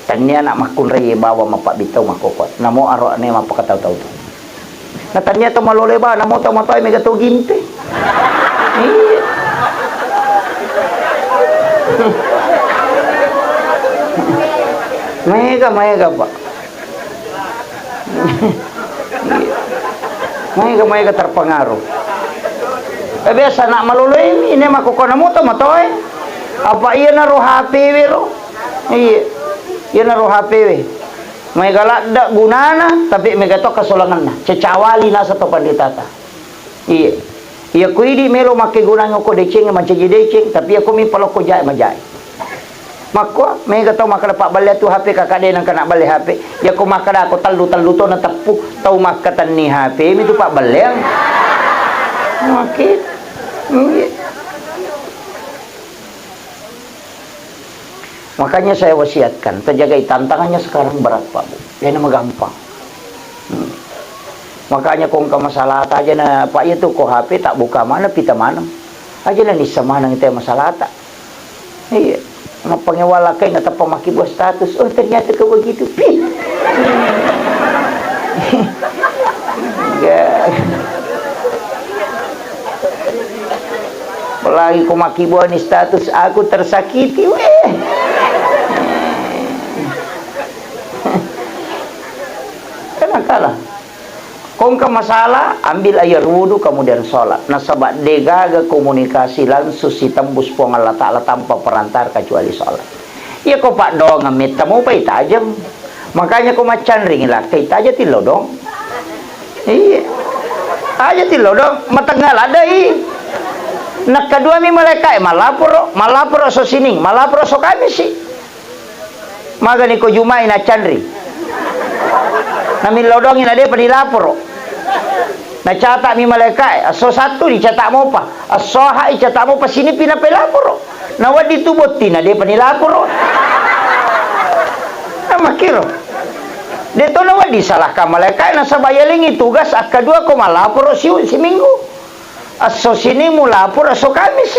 Tennia anak makkunrai bawang mappabbitau makkokkoe. Namo aroane mappakatau-tau tu. Na tennia to malole ba, namo to matoe mega to gimpe. Iya. Mega, mega, Pak. Iya. Maega, maega terpengaruh. Eh, biasa nak maloloimi, ini mako kono moto matoe. Apa iya naro H P we ro? Iya. Iya naro H P we. Maega ladda gunana, tapi mega to kesolanganna. Cecawali nasa to panditata. Iya. Iya, ko idi melo makkegunang ko deceng, mancaji deceng, tapi iya ko mi palokko jae, majae. Makko, mega tau makkeda pabballe tu H P kakak de nengka nak balle H P. Iya ko makkeda ko tellu-tellu to nateppu, tau makkatenni H P mi tu pabballeang. Oke. Iya. Makanya saya wasiatkan, terjagai tantangannya sekarang berat, Pak, Bu. Jadi magampang. Hmm. Makanya ko engka masalah aja na, Pak, iya tu ko H P tak buka mana, pita mana. Aja na nissa maneng te masalah tak. Iya. Mappangewala kai na tappa makkibua status. Oh, ternyata kau begitu. Pi. Ya. Lagi ko makkibuani status, "Aku tersakiti," weh. Kenapa kalah? Ko engka masalah, ambil air wudhu, kemudian sholat. Nasaba degaga komunikasi langsung sitembus Puang Allah Ta'ala tanpa perantara kecuali sholat. Iya ko paddoangeng metta mopai tajeng. Makanya ko maccanringi lakkai taja tillodong. Iya. Aja tillodong, matengnga ladde i. Nakkaduami malaeka'e, mallaporo, mallaporo esso Sining, mallaporo esso Kamisi. Magani ko Juma'i naccanri. Namillodongi na depa nilaporo. Nacata'mi malaeka'e, esso Sattu dicata' mopa, esso Aha'i cata' mopa, Sinippi nappa ilaporo. Nawedding tu bottinna depa nilaporo. Namakkiro. De to nawedding salahkan malaeka'e, nasaba yalengngi tugas akkadua ko malaporo si-, siminggu. Esso Sining mulaporo, esso Kamisi.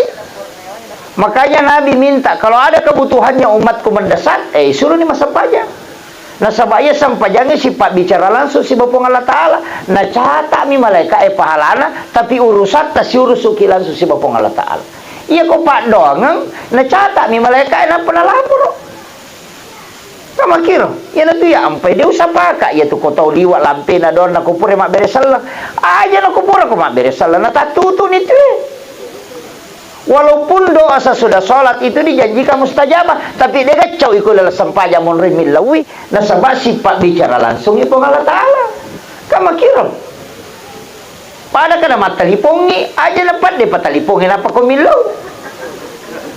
Makanya Nabi minta, kalau ada kebutuhannya umatku mendesak, eh, suruni massempajang. Nasaba iya sempajangnge sipabbicara langsung siba Puang Allah Ta'ala. Nacata'mi malaeka'e pahalana, tapi urusatta siurusuki langsung siba Puang Allah Ta'ala. Iya ko paddoangeng, nacata'mi malaeka'e nappa nalaporo. Namakkiro, iyanatu iya ampai de usapaka, iyatu ko tau liwa lampena doang nakko pura mabbere selleng. Aja nakko pura ko mabbere selleng, natattutu'ni tue. Walaupun doa sesudah sholat itu dijanjikan mustajabah, tapi de gaccau iko laleng sempajang monroi millauwi, nasaba sipabbicara langsung i Puang Allah Ta'ala. Namakkiro. Pada kada mattalipongngi, aja na padde patalipongngi nappa ko millau.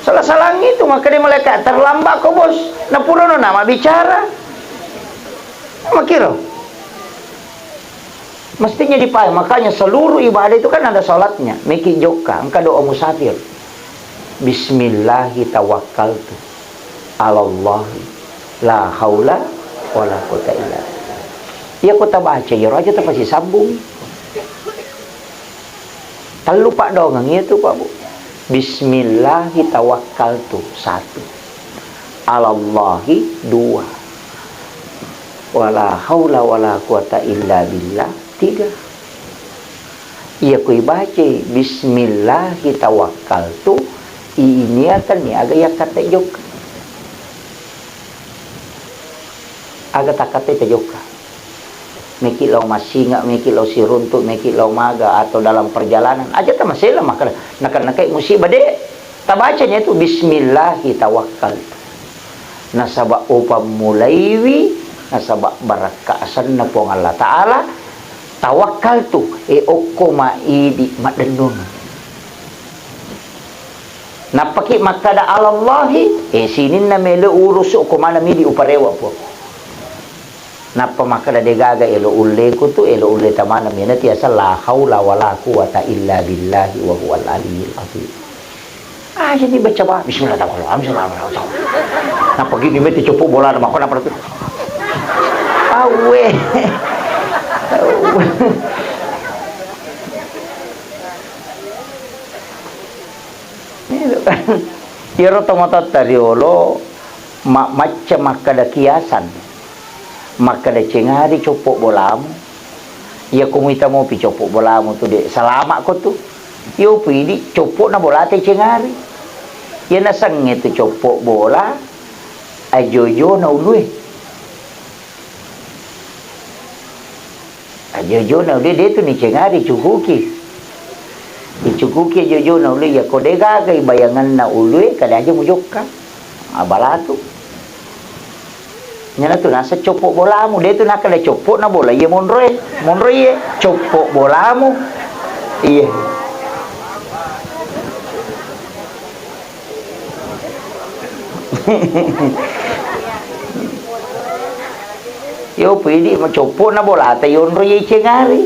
Salah-salangngi tu, makkeda malaeka, "Terlambat ko, Bos." Napurano na mabbicara. Makkiro. Mestinya dipae, makanya seluruh ibadah itu kan ada salatnya. Meki jokka, engka doa musafir. Bismillahi tawakkaltu alallahi la haula wala quwata illa billah. Iya ko tabaca, iyaro aja tapasisambung. Tellu paddoangeng iya tu, Pak, Bu. Bismillahi tawakkaltu, satu. Alallahi, dua. Wala haula wala quwata illa billah, tiga. Iya ko ibacai, "Bismillahi tawakkaltu," iniakanni aga iyakkattai jokka. Aga takkattai tajokka. Meki lao massinga, meki lao siruntu, meki lao maga, atau dalam perjalanan. Aja tamasela makkeda, nakennakai musibah, de. Tabacani itu, "Bismillahi tawakkaltu." Nasaba upammulaiwi, nasaba barakka asenna Puang Allah Ta'ala, tawakkaltu, e okko ma idi maddennung. Nappaki makkada alallahi, e sininna melo urusu ko mana midi uparewa Puang. Nappa makkeda, "De gaga elo ulleku tu, elo ulle tamana mena tiasa la haula wala quwata illa billahi wa huwal aliyyil azim." Ah, jadi baca ba-, bismillah, tawakkaltu, bismillah, tawakkaltu. Nappa gini meti coppo bola, nappa, nappa tu. Awe. Awe. Iyaro tomatoatta riolo ma-, macca makkeda kiasan, makkeda cengari coppo bolamu. Iya ko muita mopi coppo bolamu tu, de salama ko tu. Iyo pu idi coppo na bolata cengari. Iya nasengnge tu coppo bola ajojo na ulue. Ajojo na ulue de tu nicengari, cukuki. Dicukuki ajojo na ulue, iya ko de gaga ibayanganna ulue, kada aja mujokka. Abalatu. Nyana tu nasa coppo bolamu, de tu nakkeda coppo na bola, iya monroe, monroe, iya, coppo bolamu. Iya. Yo pidi macoppo na bolata yonro ye cengari.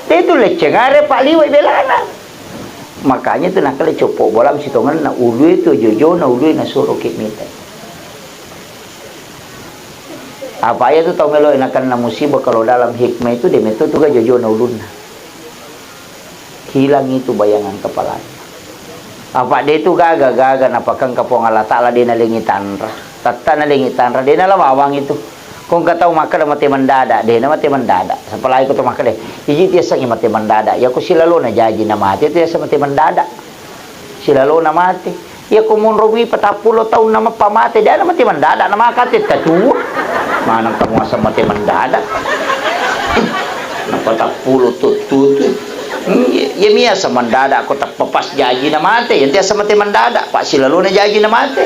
Te tu le cengari pa liwai belana. Makanya tu nakkeda coppo bola mesti tongenna ulue tu jojo na ulue na suro ke mita. Apa iya tu tau melo nakenna musibah kalau dalam hikmah itu de metto tu ga jojo na ulunna. Hilang itu bayangan kepalanya. Apa de tu gaga-gaga napakengka Puang Allah Ta'ala de nalengi tanra. Tatta nalengi tanra, de nala bawang itu. Ko engka tau makkeda mate mendadak, de na mate mendadak. Apalagi ko to makkeda, iji tiasangi mate mendadak. Ya ko silalona jaji na mate tu yasa mate mendadak. Silalona mate. Iya ko monro mi patappulo taunna mappa mate, de' na mate mendadak na maka tette tuo. Maneng kamu asal mate mendadak. Na patappulo tu tu tu. Hmm, iya, iya mi asal mendadak ko tappa pas jaji na mate. Iya ti asal mate mendadak, pa silalona jaji na mate.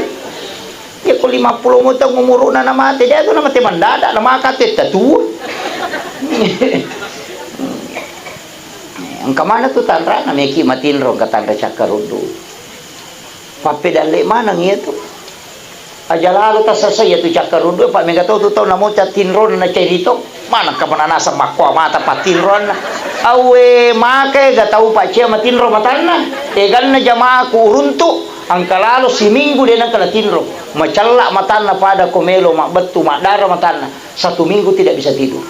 Iya ko lima puluh mo taung umuruna na mate, de' tu na mate mendadak, na maka tette tuo. Engka maneng tu tanrana, meki matinro engka tanra cakkaruddu. Pappedalle maneng iya tu. Aja lalo tasasa iya tu cakkaruddu, pa mega tau tu tau namo catinro na cerito. Maneng ka mananasa makkoa mata patinroanna. Awe maka ega tau pacea matinro matanna. Eganna jamaaku uruntu, engka lalo siminggu de' nengka natinro. Macella matanna pada ko melo mabbettu, maddara matanna. Satu minggu tidak bisa tidur.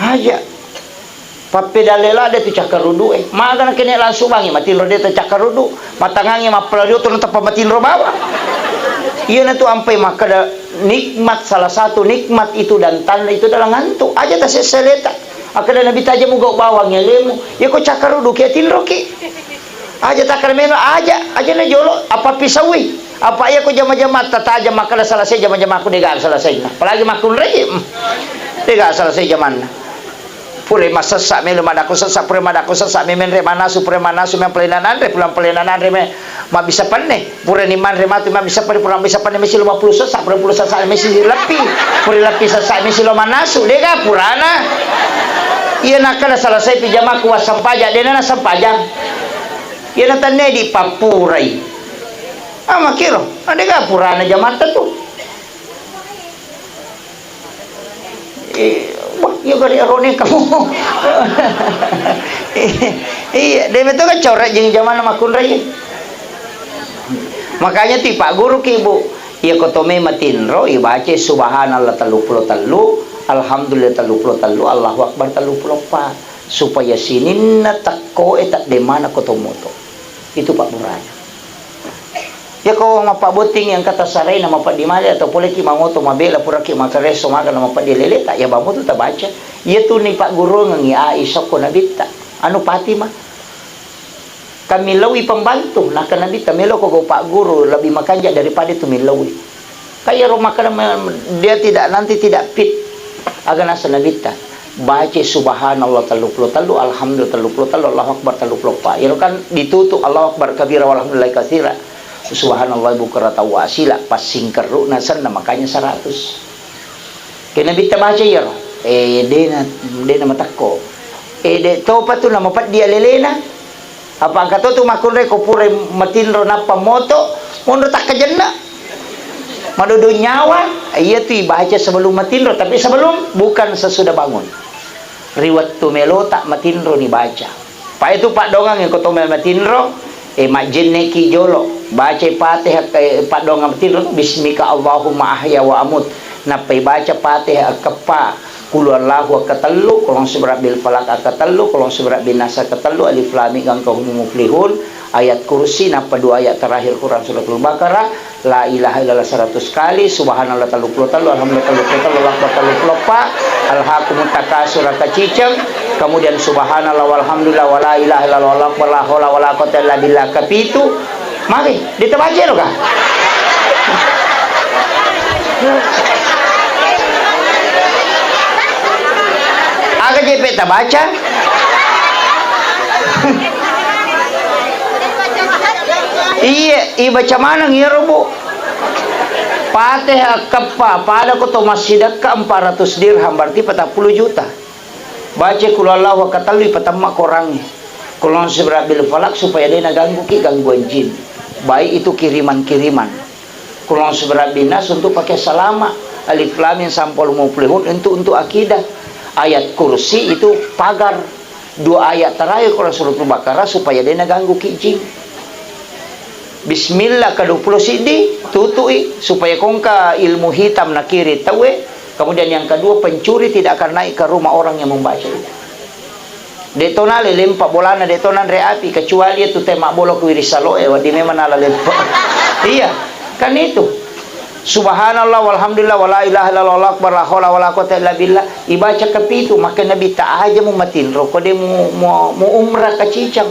Aja. Pappedalle ladde tu cakkaruddu e. Maga na kene langsung bangi matinro de' ta cakkaruddu. Matangangi mappalario tu natappa matinro bawang. Iya na tu ampai makkeda nikmat, salah satu nikmat itu dan tanda itu adalah ngantuk. Aja tasessa leta. Akkeda Nabi, taja mugau bawang alemu. Iya ko cakkaruddu ki atinro ki. Aja takkeda melo, aja, aja na jolo, apa pisaui. Apa iya ko jama-jama tatajang makkeda selesai jama-jamaku, de' ga selesai. Apalagi makkunrai, hmm. De' ga selesai jamanna. Pura massessa melo madakko sessa, pura madakko sessa memenre manasu, pura manasu mempelena nanre, pulang pelena nanre me mabbissa penne. Purani manre matu mabbissa penne, pura mabbissa penne mesi lima puluh sessa, pura puluh sessa mesi leppi. Pura leppi sessa mesi lo manasu, de' ga purana. Iya nakkeda selesai pi jamaku wassampaja, de' na nassampajang. Iya na tenne dipappurai. Ah, makkiro, ah, de' ga purana jamatta tu. Eh, wah, iya gare arone kamu. Iya, de' meto kan corek jing jamanna makkunrai. Makanya ti Pak Guru ki, Bu, iya ko tome matinro, ibaca subhanallah tellu puluh tellu, alhamdulillah tellu puluh tellu, Allahu Akbar tellu puluh empat. Supaya sininna tekko e tadde mana ko to moto. Itu Pak Burana. Iya ko mappabbotting engka tassarai na mapeddi male atau poleki mangoto mabela puraki makaresso maga na mapeddi leleta, iya bamo tu tabaca. Iya tu ni pagguruangengi Aisyah ko Nabitta. Anu Fatimah. Kan millaui pembantu, naka Nabitta melo ko gau pagguru lebih makanja daripada tu millaui. Ka iyaro makkeda me-, dia tidak, nanti tidak fit. Aga nasa Nabitta, baca subhanallah tellu puluh tellu, alhamdulillah tellu puluh tellu, Allahu Akbar tellu puluh empat. Iyaro kan ditutup Allahu Akbar kabira walhamdulillah katsira. Subhanallah bukratan wa asila, passingkerru'na senna makanya seratus. Ke Nabitta baca iyaro, eh, dena, dena matakko. Eh, de topa tu namapeddi alelena. Apa engka to tu makkunrai ko pura matinro nappa moto, monro takkajenna. Madodo nyawa, iya tu ibaca sebelum matinro, tapi sebelum, bukan sesudah bangun. Ri wettu melota matinro ni baca. Pa itu paddongang ko to melo matinro, eh, majjenneki jolo, bacai Fatihah, eh, paddongang matinro, bismika Allahumma ahya wa amut. Nappai baca Fatihah akkeppa. Qul huwallahu akkatellu, Qul a'udzu birabbil falaq akkatellu, Qul a'udzu birabbin nas akkatellu, Alif Lam Mim gangka humul muflihun, ayat kursi, nappa dua ayat terakhir Quran suratul Baqarah, la ilaha illallah seratus kali, subhanallah tellu puluh tellu, alhamdulillah tellu puluh tellu, Allahu akbar tellu puluh empat, alhaakumut takatsur kaciceng, kemudian subhanallah walhamdulillah wala ilaha illallah wallahu akbar la haula wala quwwata illa billah kapitu, Magi, ditabaca lo ka? Aga jepe tabaca? Iya, ibaca maneng iyaro, Bu. Fatihah keppa, pada ko to massidekka empat ratus dirham, berarti patappulo juta. Baca Qul Huwallahu akkatellu, ipatemma Korangnge. Qul A'udzu Birabbil Falaq, supaya de nagangguki gangguan jin. Baik itu kiriman-kiriman. Qul A'udzu Birabbin Nas untuk pakai salama. Alif Lam Mim sampai Humul Muflihun untuk, untuk akidah. Ayat Kursi itu pagar. Dua ayat terakhir Quran Suratul Baqarah supaya de nagangguki jin. Bismillah kedua puluh siddi, tutui, supaya kongka ilmu hitam nakiri tauwe. Kemudian yang kedua, pencuri tidak akan naik ke rumah orang yang membaca itu. De to nale lempa bolana, de to nanre api, kecuali itu tema bolo ku wiri saloe, wadi memang nala lempa. Iya, kan itu. Subhanallah, walhamdulillah, wala ilaha illallah, Allahu akbar, la haula wala quwata illa billah. Ibaca kepitu, maka Nabi ta aja mu matinro, ko de mu, mu, mu umrah kacicang.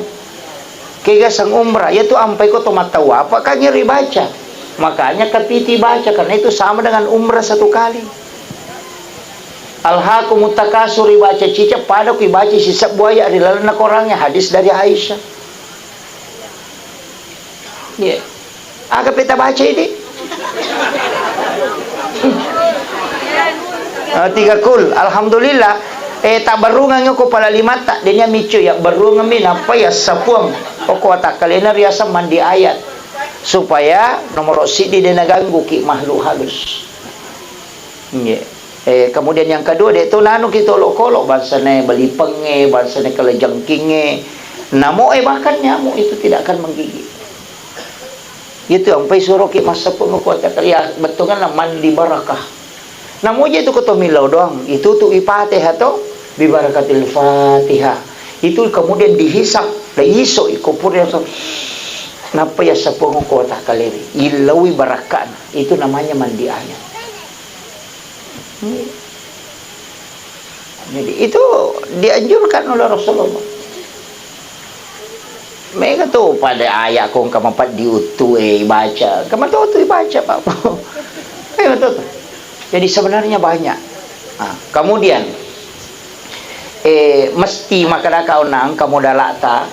Ega sang umrah, yaitu ampai ko to mattawafa kan iyaro ibaca. Makanya kapiti baca, karena itu sama dengan umrah satu kali. Alhaakumut takatsur, ibaca cicak pada ku ibaca sisebbu ayat ri lalenna Korangnge, hadis dari Aisyah. Iya. Aga peta baca ini? Ah, tiga kul. Alhamdulillah. Eh, tabberrungeng ko pala limatta. Denia micu ya berrungeng mi nappa ya sapuang. Oko watakkalena riaseng mandi ayat. Supaya nomoro siddi de naganggu ki makhluk halus. Nggih. Eh, kemudian yang kedua, de to nanu ki tolo kolo, bangsane balipengnge, bangsane kalajengkingnge. Namo, eh, bahkan nyamuk itu tidak akan menggigit. Itu yang pai suruh ki massapu ko ya, bettuanna mandi barakah. Namo je itu ko to millau doang, itu tu ipatihah to, bi barakatil Fatihah. Itu kemudian dihisap, da iso iko pura to. Nappa ya sapu ko watakkalena. Illaui barakana. Itu namanya mandi ayat. Jadi, itu dianjurkan oleh Rasulullah. Mega tu pada ayat ko engka mapaddi uttu e ibaca, engka matotu ibaca, Pak. Mega tu. Jadi, sebenarnya banyak. Nah, kemudian, eh, mesti makkadaka onna engka modalata,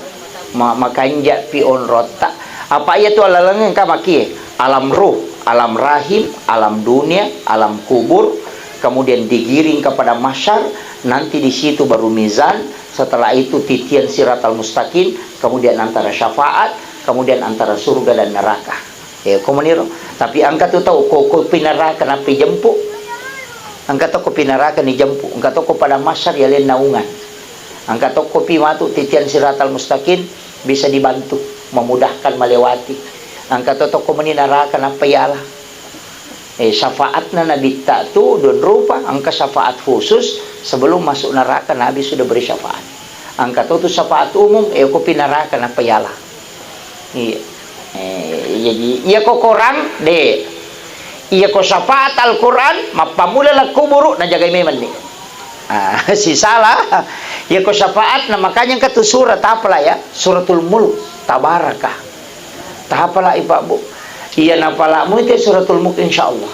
ma-, makanja pi onrotta. Apa iya tu alaleng engka makie? Alam ruh, alam rahim, alam dunia, alam kubur, kemudian digiring kepada mahsyar, nanti di situ baru mizan, setelah itu titian siratal mustaqim, kemudian antara syafaat, kemudian antara surga dan neraka. Eh, komuniro. Tapi engka tu tau ko, ko pinaraka nappi jempu. Engka to ko pinaraka ni jempu, engka to ko pada mahsyar ya lain naungan. Engka to ko pi matu titian siratal mustaqim bisa dibantu, memudahkan melewati. Engka to to ko meni naraka nappa yala. Eh, syafaatna Nabitta tu don rupa, engka syafaat khusus sebelum masuk neraka Nabi sudah beri syafaat. Engka to tu syafaat umum, eh, ko pinaraka nappa yala. Iya. Eh, jadi, iya ko Korang, de. Iya ko syafaat Al-Quran, mappammula la kuburu, najagai memang ni. Ah, sisala. Iya ko syafaat, na makanya engka tu surah tapala ya, Suratul Mulk, Tabarakah. Tapala i Pak Bu. Iya napala mu itu Suratul Mulk, insya Allah.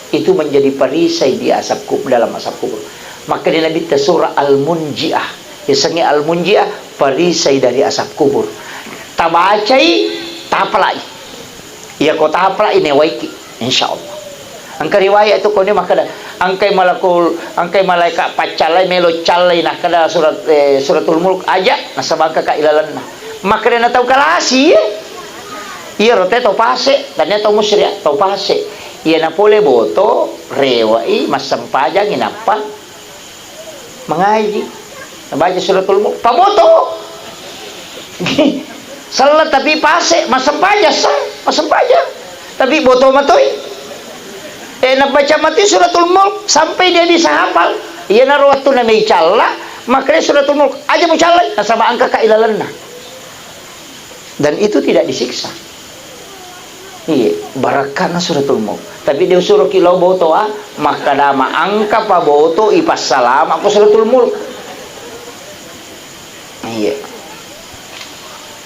Itu menjadi perisai di asap kub-, dalam asap kubur. Maka di Nabi ta surah Al-Munjiah. Yasengnge Al-Munjiah, perisai dari asap kubur. Tabacai, tapalai. Iya ko tapalai newaiki, insya Allah. Engka riwayat tu kone makkeda, engkai malakul, engkai malaika paccallai melo callai nakkeda surat, eh, suratul mulk aja, nasaba engka ka ilalenna. Makkeda na tau kalasi, eh. Iyaro te tau pase, tania tau musyrik, tau pase. Iyana pole boto, rewe'i, massempajangi nappa mangaji. Nabaca suratul mulk, paboto. Sella tapi pase, massempaja, sa, massempaja. Tapi boto matoi. Eh, nabaca mati suratul mulk sampai dia bisa hafal. Iyanaro wettunna mai calla, makkeda suratul mulk, aja mucallai, nasaba engka ka ilalenna. Dan itu tidak disiksa. Iya, barakkana suratul mulk. Tapi dia suruh ki lao boto, ah, makkadama engka pa boto ipassalama ko suratul mulk. Iya.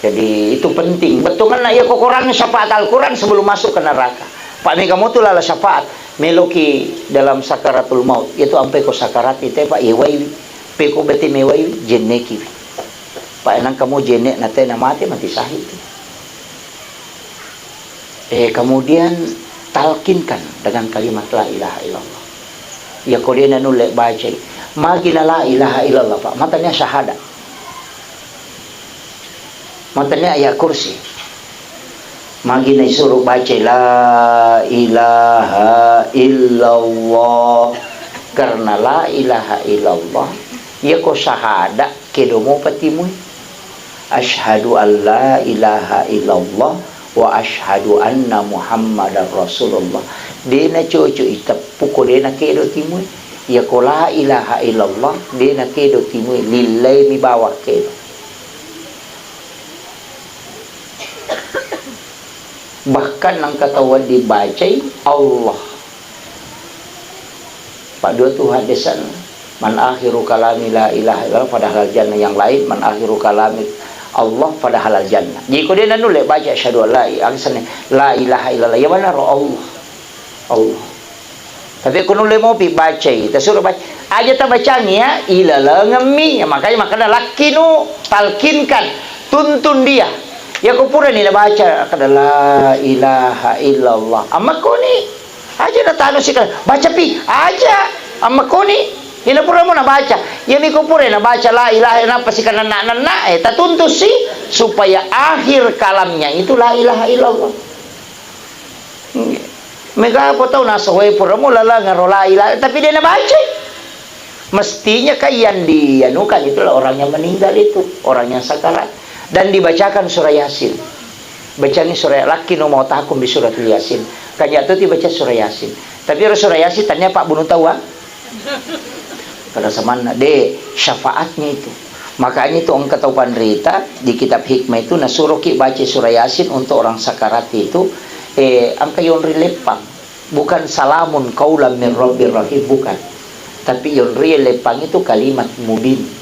Jadi itu penting. Bettuanna iya ko Quran, syafaat Al-Quran sebelum masuk ke neraka. Pak mega motu lala syafaat. Meloki dalam sakaratul maut. Itu ampe ko sakarat ite, Pak, yewaiwi. Peko bete mewaiwi, jennekiwi. Pak, enang kamu jennek na tena mate, mati syahid. Eh, kemudian talkinkan dengan kalimat la ilaha illallah. Ya, ko de nanulle bacai. Magi na la ilaha illallah, Pak. Matanya syahadat. Matanya ayat kursi. Magi na isuruh bacai la ilaha illallah. Karena la ilaha illallah, ya ko syahadat, kedo mopa timui. Asyhadu an la ilaha illallah wa asyhadu anna Muhammadar Rasulullah. De na cocok iteppu ko de na kedo timui. Iya ko la ilaha illallah, de na kedo timui, lillai mi bawang kedo. Bahkan nangka tau wedding bacai Allah. Pak dua tu hadisan, "Man akhiru kalami la ilaha illallah, fadakhal jannah," yang lain, "Man akhiru kalami Allah pada halal jannah. Jadi ko de' nanulle baca asyhadu an la i-, angsane la ilaha illallah, ya manaro Allah. Allah. Tapi ko nulle mopi bacai, tasuro baca. Aja tabacangi ya, ilalengemmi. Ya, makanya, makanya lakkinu, talkinkan, tuntun dia. Ya ko purani nabaca kada la ilaha illallah. Amma koni Aja natanu sika, baca pi, aja. Amma koni, ina pura mo nabaca. Iya mi ko pura nabaca la ilaha, nappa sika nenna-nenna, eh, tatuntusi supaya akhir kalamnya itu la ilaha illallah. Mega apa tau nasoe pura mo lalangaro la ilaha, tapi de' nabaca. Mestinya kan yang dianukan itulah orang yang meninggal itu, orang yang sakarat. Dan dibacakan surah Yasin. Bacangi surah, lakkino mau tahkum bi suratul Yasin. Kan ya tu dibaca surah Yasin. Tapi ero surah Yasin tania pabbunuh tau, ah. Pada samanna, de', syafaatnya itu. Makanya itu engka tau panrita di kitab hikmah itu nasuroki baca surah Yasin untuk orang sakarat itu, eh, engka yonri leppang. Bukan salamun qaulan min rabbir rahim, bukan. Tapi yonrie leppang itu kalimat mubin.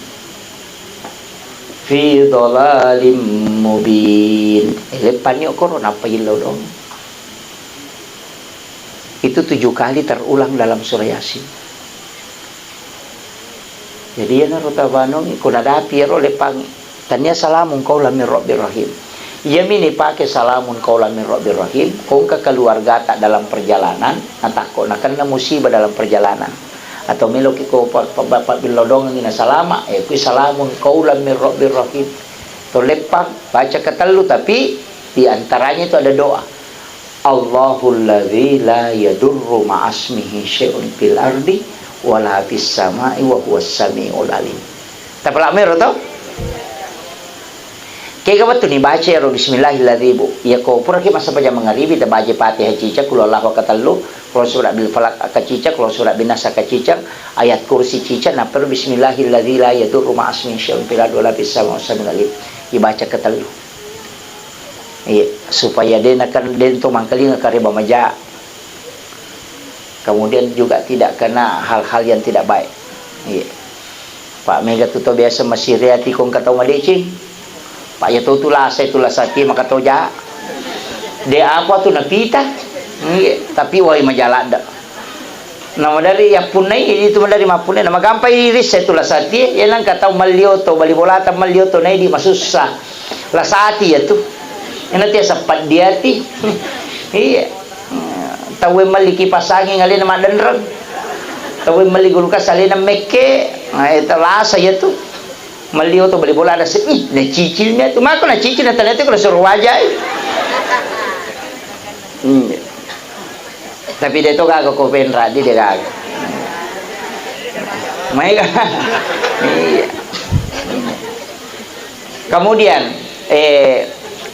Fi dhalalim mubin. Eh, leppang ni okoro nappa illau dong. Itu tujuh kali terulang dalam surah Yasin. Jadi, iyanaro tabanongi, ko nadapi ero leppangngi. Tania salamun qaulan min rabbir rahim. Iyami nipake salamun qaulan min rabbir rahim, ko engka keluargata dalam perjalanan, natakko nakenna musibah dalam perjalanan. Atau meloki ko pa-, pa-, pa-, pabillodongengi nasalama, eh, kui salamun qaulan min rabbir rahim. To leppang, baca ketellu, tapi di antaranya itu ada doa. Allahul ladzi la yadurru ma'asmihi syai'un fil ardi wala fis sama'i wa huwas sami'ul alim. Tapalak mero to? Kega wettu ni baca ero bismillahil ladzi, Bu. Iya ko puraki massempajang mangaribi, tabaca Fatihah cicak, qul huwallahu katellu, qul surah bil falaq kacicak, qul surah bin nas kacicak, ayat kursi cicak, nappa ero bismillahil ladzi la yadurru ma'asmihi syai'un fil ardi wala fis sama'i wa huwas sami'ul alim. Ibaca ketellu. Iya, supaya de' nakan-, de' to mangkalinga kareba maja. Kemudian juga tidak kena hal-hal yang tidak baik. Iya. Pak, mega tu to biasa masireati ko engka tau madeceng. Pak, ya to tu lasa, tu lasa ti maka to ja. De' apa tu napita. Iya, tapi wai maja ladde. Na maderri yappunnai, itu maderri mappunnai, na magampai rissa tu lasati, iya nangka tau malli oto, bali bolata malli oto, na idi masussa. Lasati ya tu. Ina tia sappaddiati. Iya. Tauwe malli kipas angin alena maddenreng. Tauwe malli kulkas alena mekke. Nah, itu lasa ya tu. Malli oto bali bola ada se-, ih, nacicil mi tu. Mako nacicil, na tania tu kalau suruh wajai. Hmm. Tapi de' to gaga ko penra, de' gaga. Maega. Iya. Kemudian, eh,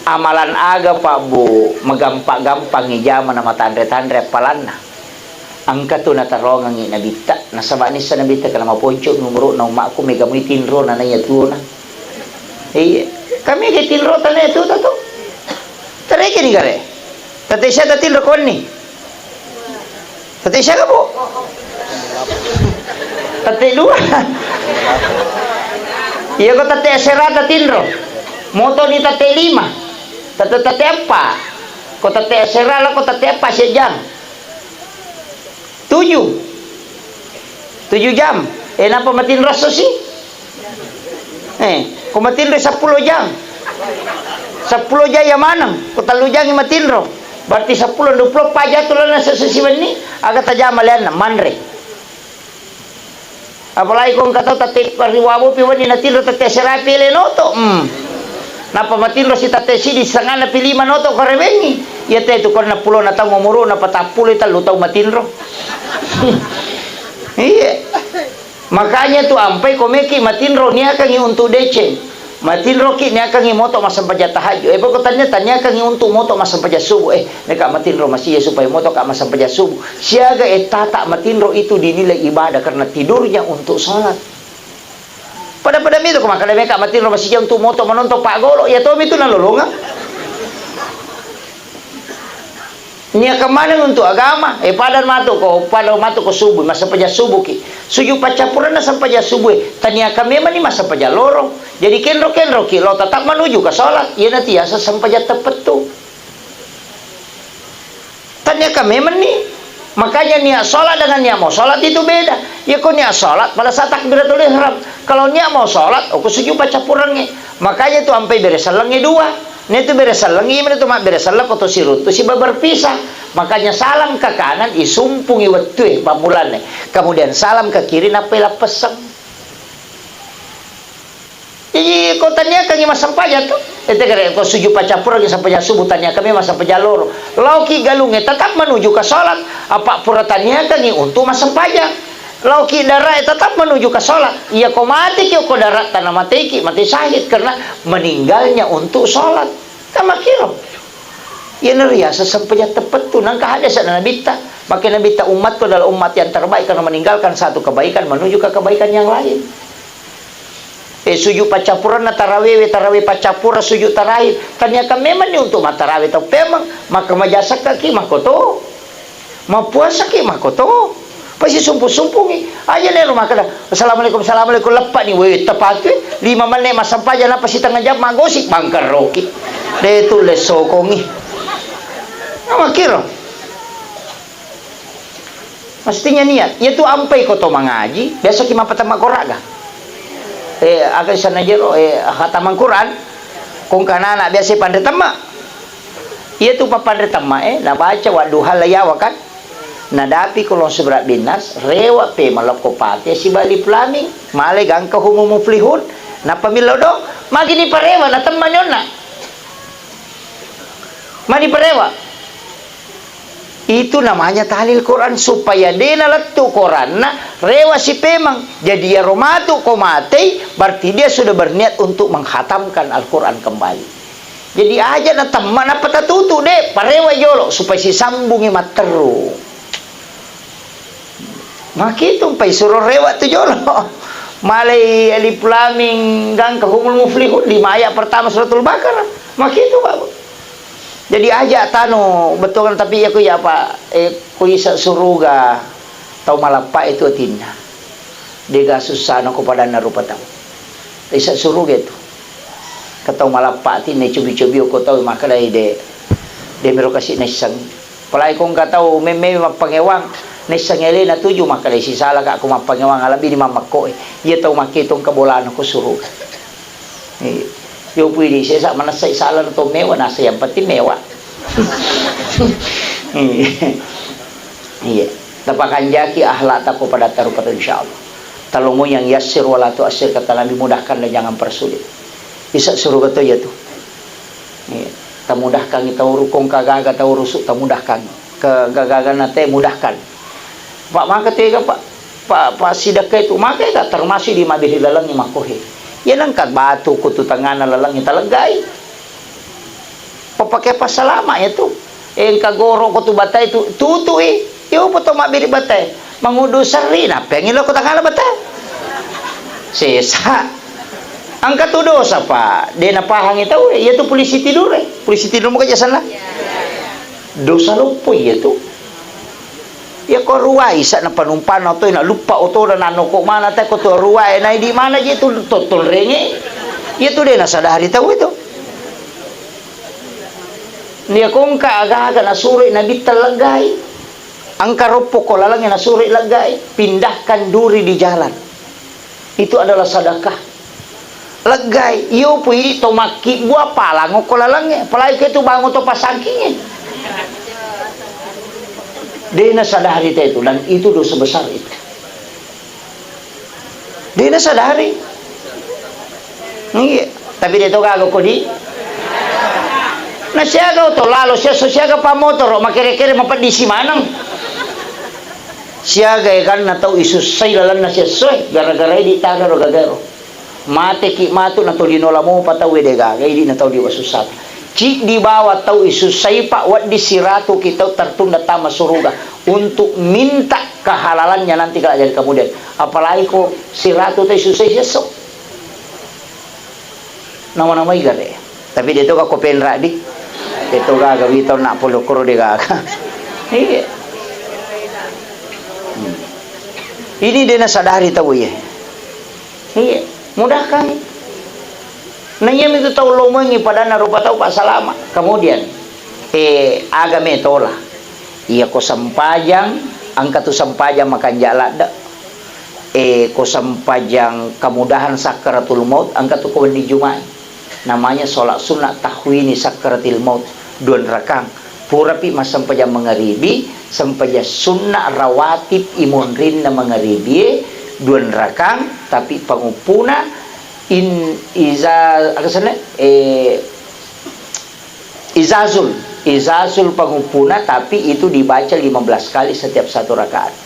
amalan aga, Pak, Bu, magampa-gampang ijama na matanre-tanre appalanna. Engka tu natarongengi nabitta, nasaba nissa nabitta kana maponco mi umuru'na ummakku, mega mui tinro na naiya tuona. Iya, kami ke tinro tana itu tu. Tereke ni gare. Tette siaga tinro konni? Tette siaga, Bu? Tette dua. Iya, ko tette asera ta tinro. Moto ni tette lima. Tette, tette eppa. Ko tette asera la ko tette eppa sejang. Tuju. Tuju jam. Eh, napa matinro esso si? Eh, ko matinro seppulo jam. Seppulo jam ya maneng, ko tellu jam matinro. Berarti seppulo, dua puluh empat jam tu lana sesuai si wenni, aga tajama leanna, manre. Apalagi ko engka tau tette riwawo pi wenni natinro tette serapi le noto. Hmm. Napa matinro si tette sidi sangana pi lima noto ko rewengi. Iya te tu konna pulo na tau umuru na patappulo tellu tau matinro. Iya. Makanya tu ampai ko meki matinro niakangi untuk deceng. Matinroki niakangi moto massempajang tahajud. Eh, pokok tania, taniakangi untuk moto massempajang subuh. Eh, neka matinro masih ya supaya moto ka massempajang subuh. Siaga ettata matinro itu dinilai ibadah karena tidurnya untuk sholat. Pada-pada mi tu ko makkeda meka matinro masih untuk moto menonton Pak Golo, ya tomi tu nalolongang. Niakan maneng untuk agama, eh, pada matu ko, pada matu ko subuh, massempajang subuh ki. Sujud paccappurenna sempajang subuh, eh, taniakan memang ni massempajang loro. Jadi kenro-kenroki lo tetap menuju ke sholat, iyana tiasa sempajang teppettu. Tanniaka memenni. Makanya niat sholat dengan niat mau sholat itu beda. Ya ko niat sholat pada saat takbiratul ihram. Kalau niat mau sholat, oko sujud paccappurengnge. Makanya tu ampai bere sellengnge dua. Nitu bere sellengnge, mana tu mabbere selleng ko to siruntu siba berpisah. Makanya salam ke kanan isumpungi wettue pammulanne. Kemudian salam ke kiri nappai lappesseng. Jadi ko tanniakangngi massempajang tu, ete kare ko sujud paccappurengngi sempajang subuh, tanniakangngi massempajang loro. Laoki galungnge tetap menuju ke sholat, apa pura tanniakangngi untuk massempajang. Laoki darae tetap menuju ke sholat. Iya ko mateki ko daratta na mateki, mati syahid karena meninggalnya untuk sholat. Kan makkiro. Iyana riaseng sempajang teppettu, nangka hadis na nabitta, maka nabitta umatku adalah umat yang terbaik karena meninggalkan satu kebaikan menuju ke kebaikan yang lain. Eh, sujud paccappurenna tarawewe, tarawe paccappureng sujud tarakhir. Tanniakangngi memenni untuk mattarawe tau pemeng, maka majasakkaki makoto. Mappuasaki makoto. Pasti sumpu-sumpungi. Aja nero makkeda, "Assalamualaikum, assalamualaikum," leppani, weh, tepatui, lima menit massempajang, nappa sitengnga jam maggosi, bangkerroki. De tulle sokongi. Nah, makkiro. Mestinya niat. Iya tu ampai ko to mangaji, biasaki mappatemma koraga. Eh, aga isanna jero, eh, khatamang Quran. Kongka anak biasa panre temma. Iya tu pappanre temma, eh, nabaca wadduha layawa kan. Nadapi qul a'udzu birabbil nas, rewa pe malokko Fatihah siba alif lam mim, male gangka humul muflihun, nappa millau do, magi ni parewa na temma nyonna. Mani parewa. Itu namanya tahlil Quran, supaya de nalettu Quranna, rewa si pemeng. Jadi, iyaro matu ko matei, berarti dia sudah berniat untuk menghatamkan Al-Quran kembali. Jadi, aja natemma nappa tatutu, de, parewa jolo, supaya sisambungi matteru. Makitu pai suro rewa tu jolo. Malai alif lam mim gangka humul muflihun, lima ayat pertama suratul Baqarah. Makitu, Pak. Jadi aja tanu bettuanna, tapi iya ko iya, Pak, eh, ko isa suruga tau malappa itu atinna. Dega sussana ko padanna rupa tau. Isa suruga itu. Ke tau malappa atinna cobi-cobi ko tau makkedai de, de miro kasi naisseng. Apalagi ko engka tau memme mappangewang, naisseng elena tuju makkedai sisala ka ko mappangewang alabbi ni mammekko e. Iya tau makke tongka bolana ko suruga. Iya. Yo pui di sesa manessai salana to mewa, nasa yang penting mewa. Iya. Iya. Tapakanjaki akhlakta ko pada tarupa, insyaallah. Tolong yang yassir wala tuassir, kata Nabi, mudahkan dan jangan persulit. Isa suruga to iya tu. Iya. Tamudahkangi tau rukung kagaga tau rusuk, tamudahkangi. Kegagaganna te mudahkan. Pak, maka tega, Pak? Pak, Pak, sidekka itu, maka ega termasuk di mabiri lalengngi makkohe. Iya nengka batu kutu tengana lalengngi taleggai. Papake passalama iya tu. Engka goro kutu batai tu, tutui. Iyo poto mabiri batai. Mangudu serri, nappeangi lo ko tengana batai. Sesa. Engka tu dosa, Pak. De napahangi tau, iya tu polisi tidur, eh. Polisi tidur muka jasanna. Dosa loppo iya tu. Iya ko ruwai sa na panumpang oto na luppa oto na noko mana te ko to ruwai na idi mana je tu to tonrenge. Iya tu de nasadari tau itu. Nia kongka aga-aga nasuro Nabitta leggai. Engka roppo ko lalengnge nasuro leggai, pindahkan duri di jalan. Itu adalah sadakah. Leggai, iyo pu idi to makkibbu appalang okko lalengnge, apalagi ke tu bangun to pasangkingnge. De nasadari te tu, dan itu dosa besar itu. De nasadari. Iya, tapi de to gaga kodi. Na siaga oto lalo, sia so siaga pammotoro, makere-kere mapeddisi maneng. Siaga eganna tau isussai lalenna siesso e, gara-gara idi taga ro gagaro. Mateki matu na tolino lamo pa tau e de gaga, idi na tau diwasussata. Ciddi bawa tau isussai pa, wedding siratuki tau tertunda tama suruga untuk minta kehalalannya nanti kelak jadi kemudian. Apalagi ko siratu tau isussai siesso. Nama-namai gare. Tapi de to ga ko penra di. De to gaga wito na polo koro de gaga. Iya. Hmm. Ini de nasadari tau iya. Iya, mudahkan. Na iyamitu tau lomengngi padanna rupa tau, Pak, salama. Kemudian, eh, aga metola. Iya ko sempajang, engka tu sempajang makanja ladde. Eh, ko sempajang kemudahan sakkaratul maut, engka tu ko wenni Juma'i. Namanya sholat sunnah tahwini sakkaratil maut, dua rakang. Purapi massempajang mangaribi, sempajang sunnah rawatib imonrinna mangaribi, dua rakang, tapi panguppuna in iza, aga senna? Eh, izazul, izazul panguppuna, tapi itu dibaca lima belas kali setiap satu rakaat.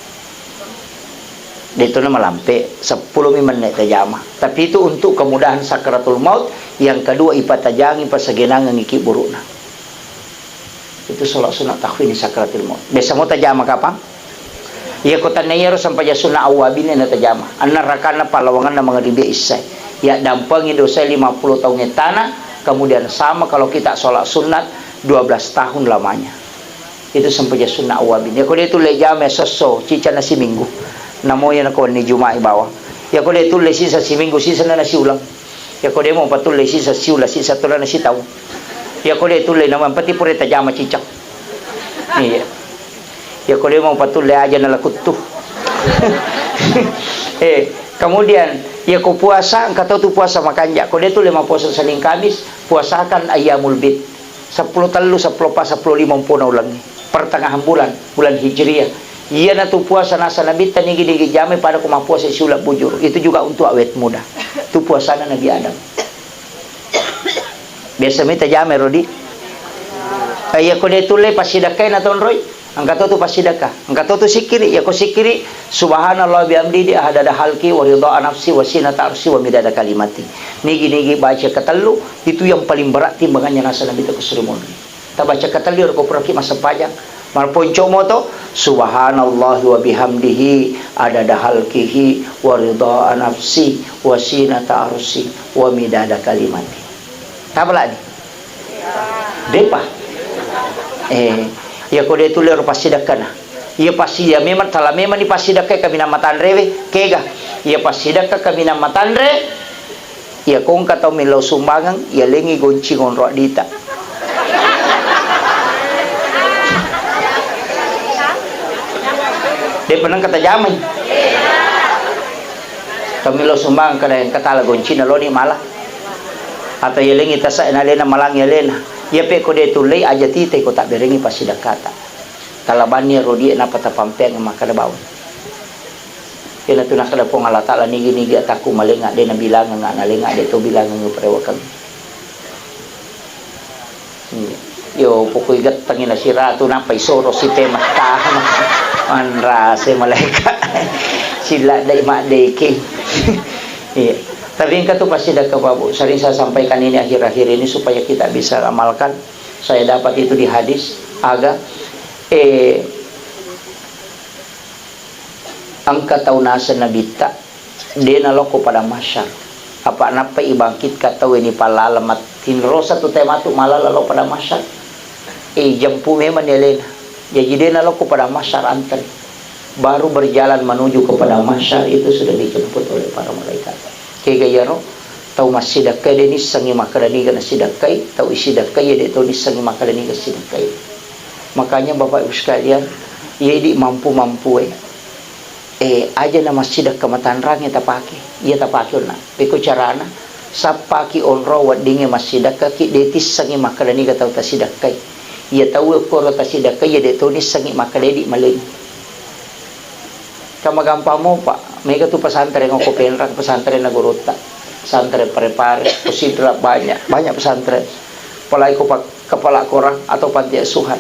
De'tona malampe, seppulo mi menne' tajama. Tapi itu untuk kemudahan sakaratul maut, yang kedua ipatajangi pasagenangengngi kiburu'na. Itu sholat sunat tahwini sakaratul maut. Biasa mo tajama kapang? Iya ko tenniyaro sempajang sunat awwabinna natajama. Anna rakanna pallawanganna mangaribi issae. Iya dampengi dosae lima puluh tahun ettana, kemudian sama kalau kita sholat sunat dua belas tahun lamanya. Itu sempajang sunna awwabin. Iyako de' tulle jama sesso, cicana siminggu. Namo iya nako wenni Juma'i bawang. Iyako de' tulle sisa siminggu, sisana nasiuleng. Iyako de' mo patulle sisa siuleng, sisa tona nasitau. Iyako de' tulle, namo yang penting pura tajama cicak. Iya. Iyako de' mo patulle aja nalakuttu. Eh, kemudian, iyako puasa, engka tau tu puasa makanja. Ko de' tulle mappuasa Senin Kamis, puasakan ayyamul bid. Seppulo tellu, seppulo pa, seppulo lima umpona ulengnge. Pertengahan bulan, bulan Hijriah. Iyanatu puasa nasa Nabitta nigi-nigi jamai pada ko mappuasa siuleng bujur. Itu juga untuk awet muda. Itu puasana Nabi Adam. Biasa mita jamai, Rodi. Eh, iya ko de' tulle passidakkai natonroi. Engka to tu passidakka. Engka to tu sikkiri. Iyako sikkiri, subhanallah bihamdi, adada halki, wa ridha nafsi, wa sinata arsi, wa midada kalimati. Nigi-nigi baca ketellu, itu yang paling berat timbangannya nasa Nabitta ko suri monri. Tabaca ketellu ro ko puraki massempajang. Malponco moto, subhanallahi wa bihamdihi, adada halkihi, wa ridha nafsi, wa sinata arsi, wa midada kalimati. Tabelani? De'pa. Eh, iyako de' tulle ro passidakkana. Iya passi-, iya memang tala memang ni passidakkai kaminang matanrewe, kega. Iya passidakka kaminang matanre, iya ko engka tau millau sumbangeng, iya lengi gonci ngonro adita. De'pa nengka tajamai. Tau millau sumbangeng kada engka tala goncina loni mala. Atau yalengi tasa na alena malangi alena. Iya pe ko de' tullei aja tite ko tabberengi passidakkata. Talabanni ro die napa tapampeang makkada bawang. Iyanatu nakkada Puang Allah Ta'ala, nigi-nigi atakku malenga de' nabilangeng ana lenga de' to bilangeng perewakeng. Iya. Yo, pokoi gettengi nasiratu, nappa isoro si te mattahang. Manrase malaeka. Sila dai maddeki. Iya. Tapi engka tu passidakka, Pak Bu. Sering saya sampaikan ini akhir-akhir ini supaya kita bisa amalkan. Saya dapat itu di hadis. Aga, eh, engka tau naseng Nabitta, de' nalokko padang mahsyar. Apa nappa ibangkitka tau ini palala mat-, tinrosa tu te matu malala lao padang mahsyar. Eh, jempu memang ni alena. Jaji de' nalokko padang mahsyar, antre. Baru berjalan menuju ke padang mahsyar itu sudah dijemput oleh para malaikat. Kega iyaro, tau massidakkai de' nissengi makkada niga nassidakkai, tau isidakkai de' to nissengi makkada niga sidakkai. Makanya Bapak Ibu sekalian, iya idi mampu-mampu e. Eh, aja na massidakka matanrangnge tapake. Iya tapake onna. Pekko carana, sappaki onro weddingnge massidakkaki, de' tissengi makkada niga tau tasidakkai. Iya tau okkoro tasidakkai, iya de' to nissengi makkada idi malengi. Ka magampang mopa, mega tu pesantren okko Penrang, pesantrenna gurutta. Pesantren Pare-Pare, ko Sidrap banyak, banyak pesantren. Apalagi ko pak-, kepala korang atau panti asuhan.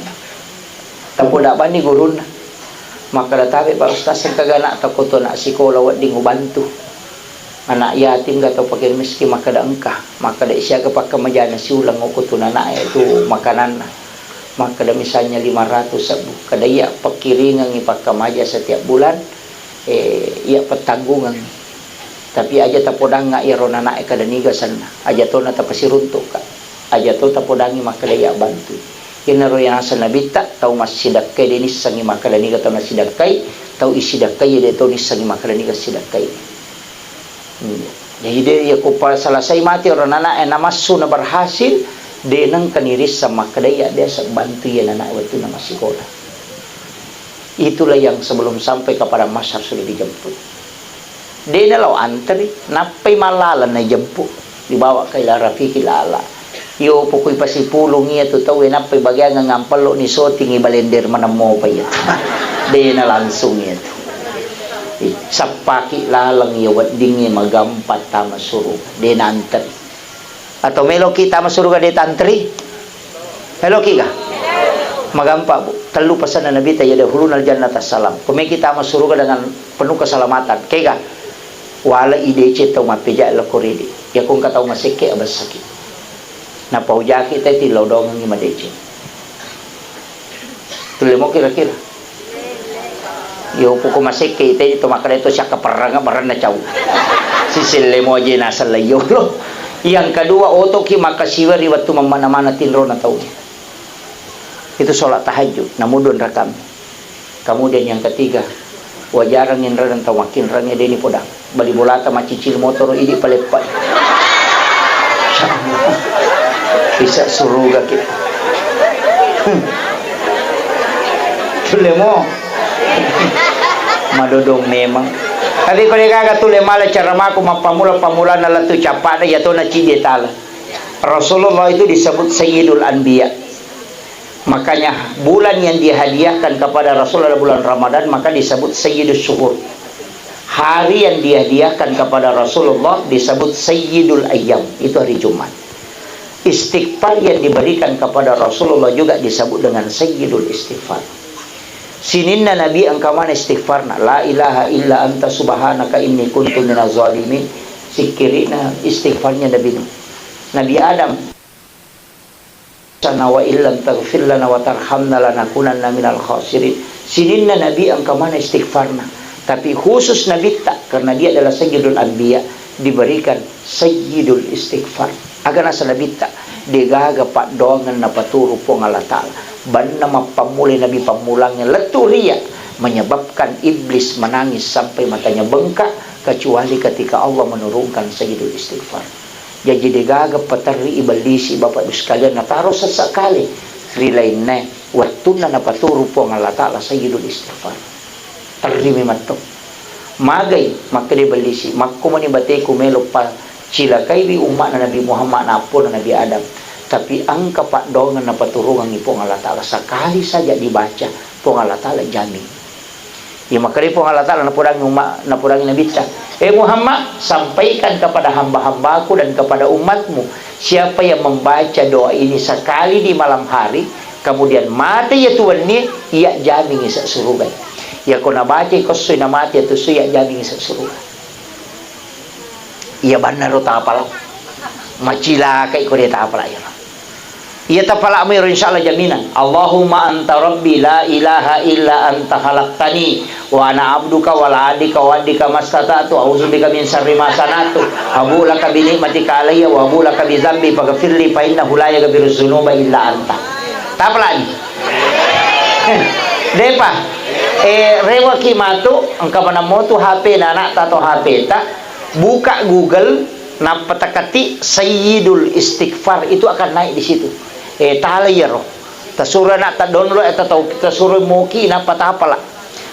Tapoda bani gurunna. Makkada tabe, Pak Ustaz, engka ga anakta ko tu anak sikola wedding ubantu. Anak yatim ga tau fakir miskin, makkada engka. Makkada siaga pakkamajana siuleng okko tu anaknya itu makananna. Makkada misalnya lima ratus sebbu. Kada iya pakkiringengi pakkamaja setiap bulan, eh, iya petanggungengi. Tapi aja tapodangnga iyaro nanae kada niga senna. Aja tona tapasiruntukka. Aja to tapodangngi makkada iya bantui. Iyanaro iya naseng Nabitta, tau massidakkai de nissengi makkada niga tau nasidakkai, tau isidakkai iya de to nissengi makkada niga sidakkai. Hmm. Jadi, de', iya ko pa selesai mati orang anak, eh, namassu na berhasil, de' nengka nirissang makkeda iya biasa bantu iya anak wettunna massikola. Itulah yang sebelum sampai kepada mahsyar sudah dijemput. De' nalao antri, nappai mallaleng najemput, dibawa ke ila rafiqil a'la. Iyo pokoi pasipulung iya tu tauwe nappai bagiangang ampello ni sotingi balender maneng mopa iya. De' na langsung iya tu. Sappaki laleng iya weddingnge magampa tama suruga. De' na antri. Atau meloki tama suruga de' tantri? Meloki ga? Magampa, Bu. Tellu pasanna Nabi ta, yadkhulunal jannata salam. Ko meki tama suruga dengan penuh keselamatan. Kega? Wala i deceng tau mappeja lako ridi. Iya ko engka tau masekke abessaki. Napaujaki te tillau dongengi madeceng. Tulle mo kira-kira. Yo poko masekke ite to makkeda to siakka perrang baranna cau. Siselle mo aje nasella yolo. Yang kedua, otoki makkasiwa ri wettu mammana-mana tinrona tau. Itu sholat tahajud, namu dua rakaat. Kemudian yang ketiga, wajarang inrareng tau makkinrang edeni podang. Bali bolata macicil motoro idi paleppai. Bisa suruga ki. Tulle mo. Madodong memang. Tapi ko degaga tulle mala cara mako mappamula-pamulana lettu cappada yatona cidi tala. Rasulullah itu disebut Sayyidul Anbiya. Makanya bulan yang dihadiahkan kepada Rasulullah bulan Ramadan, maka disebut Sayyidus Syuhur. Hari yang dihadiahkan kepada Rasulullah disebut Sayyidul Ayyam, itu hari Jumat. Istighfar yang diberikan kepada Rasulullah juga disebut dengan Sayyidul Istighfar. Sininna Nabi engka mana istighfarna, la ilaha illa anta subhanaka inni kuntu minaz zalimin. Sikkirina istighfarnya Nabi Nuh. Nabi Adam, sana wa illam taghfir lana wa tarhamna lanakunanna minal khasirin. Sininna Nabi engka mana istighfarna. Tapi khusus Nabitta, karena dia adalah Sayyidul Anbiya, diberikan Sayyidul Istighfar. Aga nasa Nabitta, degaga paddoangeng napaturu Puang Allah Ta'ala. Banna mappammulai Nabi pammulangnge lettu ria, menyebabkan iblis menangis sampai matanya bengkak, kecuali ketika Allah menurunkan Sayyidul Istighfar. Jaji degaga paterri ibellisi Bapak Ibu sekalian nataro sesekali ri lainna wettunna napaturu Puang Allah Ta'ala Sayyidul Istighfar. Terri memetto. Magai makkeda ibellisi, makko mani bateku melo pacilakaiwi umma'na Nabi Muhammad nappona Nabi Adam. Tapi engka paddoangeng napaturungangi Puang Allah Ta'ala. Sekali saja dibaca, Puang Allah Ta'ala jamin. Iya makkeda Puang Allah Ta'ala napodangi umma-, napodangi Nabitta, "Eh Muhammad, sampaikan kepada hamba-hambaku dan kepada umatmu, siapa yang membaca doa ini sekali di malam hari, kemudian mate iya tu wenni, iya jamingi sa suruga." Iya ko nabaca ko sui namate iya tu sui, iya jamingi sa suruga. Iya banna ro tapala. Macilakai ko de tapala iya. Iya tapala mo ro insyaallah jaminan. Allahumma anta rabbi la ilaha illa anta khalaqtani wa ana abduka wa la adika wa adika mastata'tu a'udzubika min syarri ma sana'tu abu laka bi ni'matika alayya wa abu laka bi dzambi faghfirli fa innahu la yaghfiru dzunuba illa anta. Tapalani. Depa. Eh, rewaki matu engka manammo tu H P na anakta atau H P ta. Buka Google, nappa takati Sayyidul Istighfar, itu akan naik di situ. Eh, tala iyaro. Tasuro na ta download atau tau-, tasuro moki nappa tapala.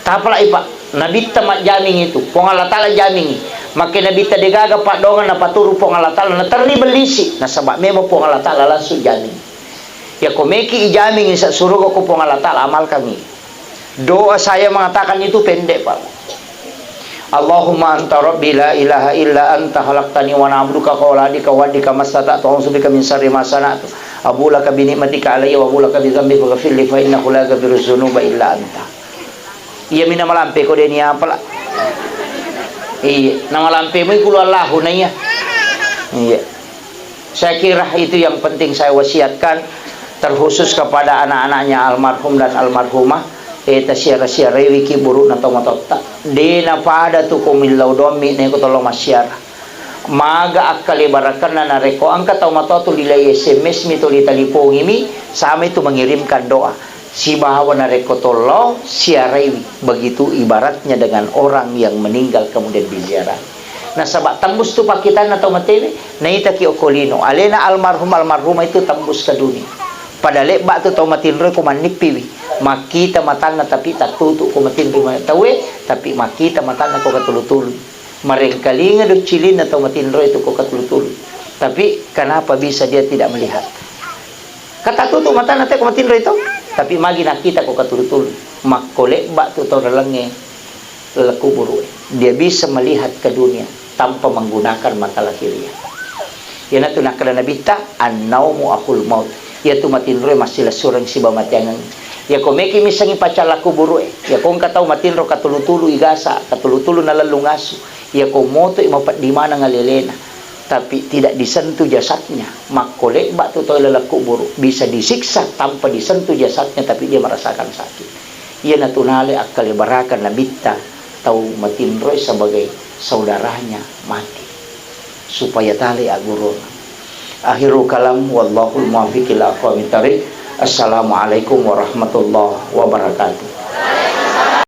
Tapala ipa. Nabitta majjaming itu. Puang Allah Ta'ala jamingi. Makke Nabitta degaga paddoangeng napaturu Puang Allah Ta'ala naterri bellisi. Nasaba memang Puang Allah Ta'ala langsung jamingi. Yako meki ijamingi sa suruga ko Puang Allah Ta'ala amalkangi. Doa saya mengatakan itu pendek, Pak. Allahumma anta rabbi la ilaha illa anta khalaqtani wa ana abduka wa ana abduka wa adika mastata'tu a'udzubika min syarri ma sana'tu abu laka bi ni'matika alayya wa abu laka bi dzambi faghfirli fa innahu la yaghfiru dzunuba illa anta. Iya mina malampe ko deni apala. Iya, na malampe mu ikulu Allahu na iya. Iya. Saya kira itu yang penting saya wasiatkan, terkhusus kepada anak-anaknya almarhum dan almarhumah, eh, tasiara-siaraiwi ki burukna tomatoatta. De napada tu ko millau dommi neko tollo massiara. Maga akkalebarakenna narekko engka tau matoa tu lilai S M S mi, tuli talipongi mi, samai tu mengirimkan doa. Sibawa narekko tollo siaraiwi, begitu ibaratnya dengan orang yang meninggal kemudian diziarahi. Nasaba tembus tu pakkitanna tau matewe, naitaki okko lino. Alena almarhum almarhumah itu tembus ke dunia. Pada lebba tu tau matinroe ko mannippiwi. Makkita matanna tapi tattutu ko matinro ma-, tauwe, tapi makkita matanna ko katulu-tulu. Marengkalinga do cilinna tau matinroe tu ko katulu-tulu. Tapi kenapa bisa dia tidak melihat? Katatutu matanna te ko matinro itu, tapi magi nakkita ko katulu-tulu. Makko lebba tu tau lalengnge laleng kuburu. Dia bisa melihat ke dunia tanpa menggunakan mata lahiriah. Iyanatu nakkeda Nabitta, "An-naumu akhul maut." Iyatu matinroe massilessureng siba mateangeng. Iyako meki missengngi pacalla kuburu'e, iyako engka tau matinro katulu-tulu igasa, katulu-tulu nalellung asu, iyako motoi mapeddi maneng alelena, tapi tidak disentuh jasadnya, makko lebba tu tau laleng kuburu, bisa disiksa tanpa disentuh jasadnya, tapi dia merasakan sakit. Iyanatu nale akkalebarakang Nabitta tau matinroe sebagai saudaranya mati, supaya tale aggurunna. Akhirul kalam, wallahul muwaffiq ila aqwamit thariq. Assalamualaikum warahmatullahi wabarakatuh.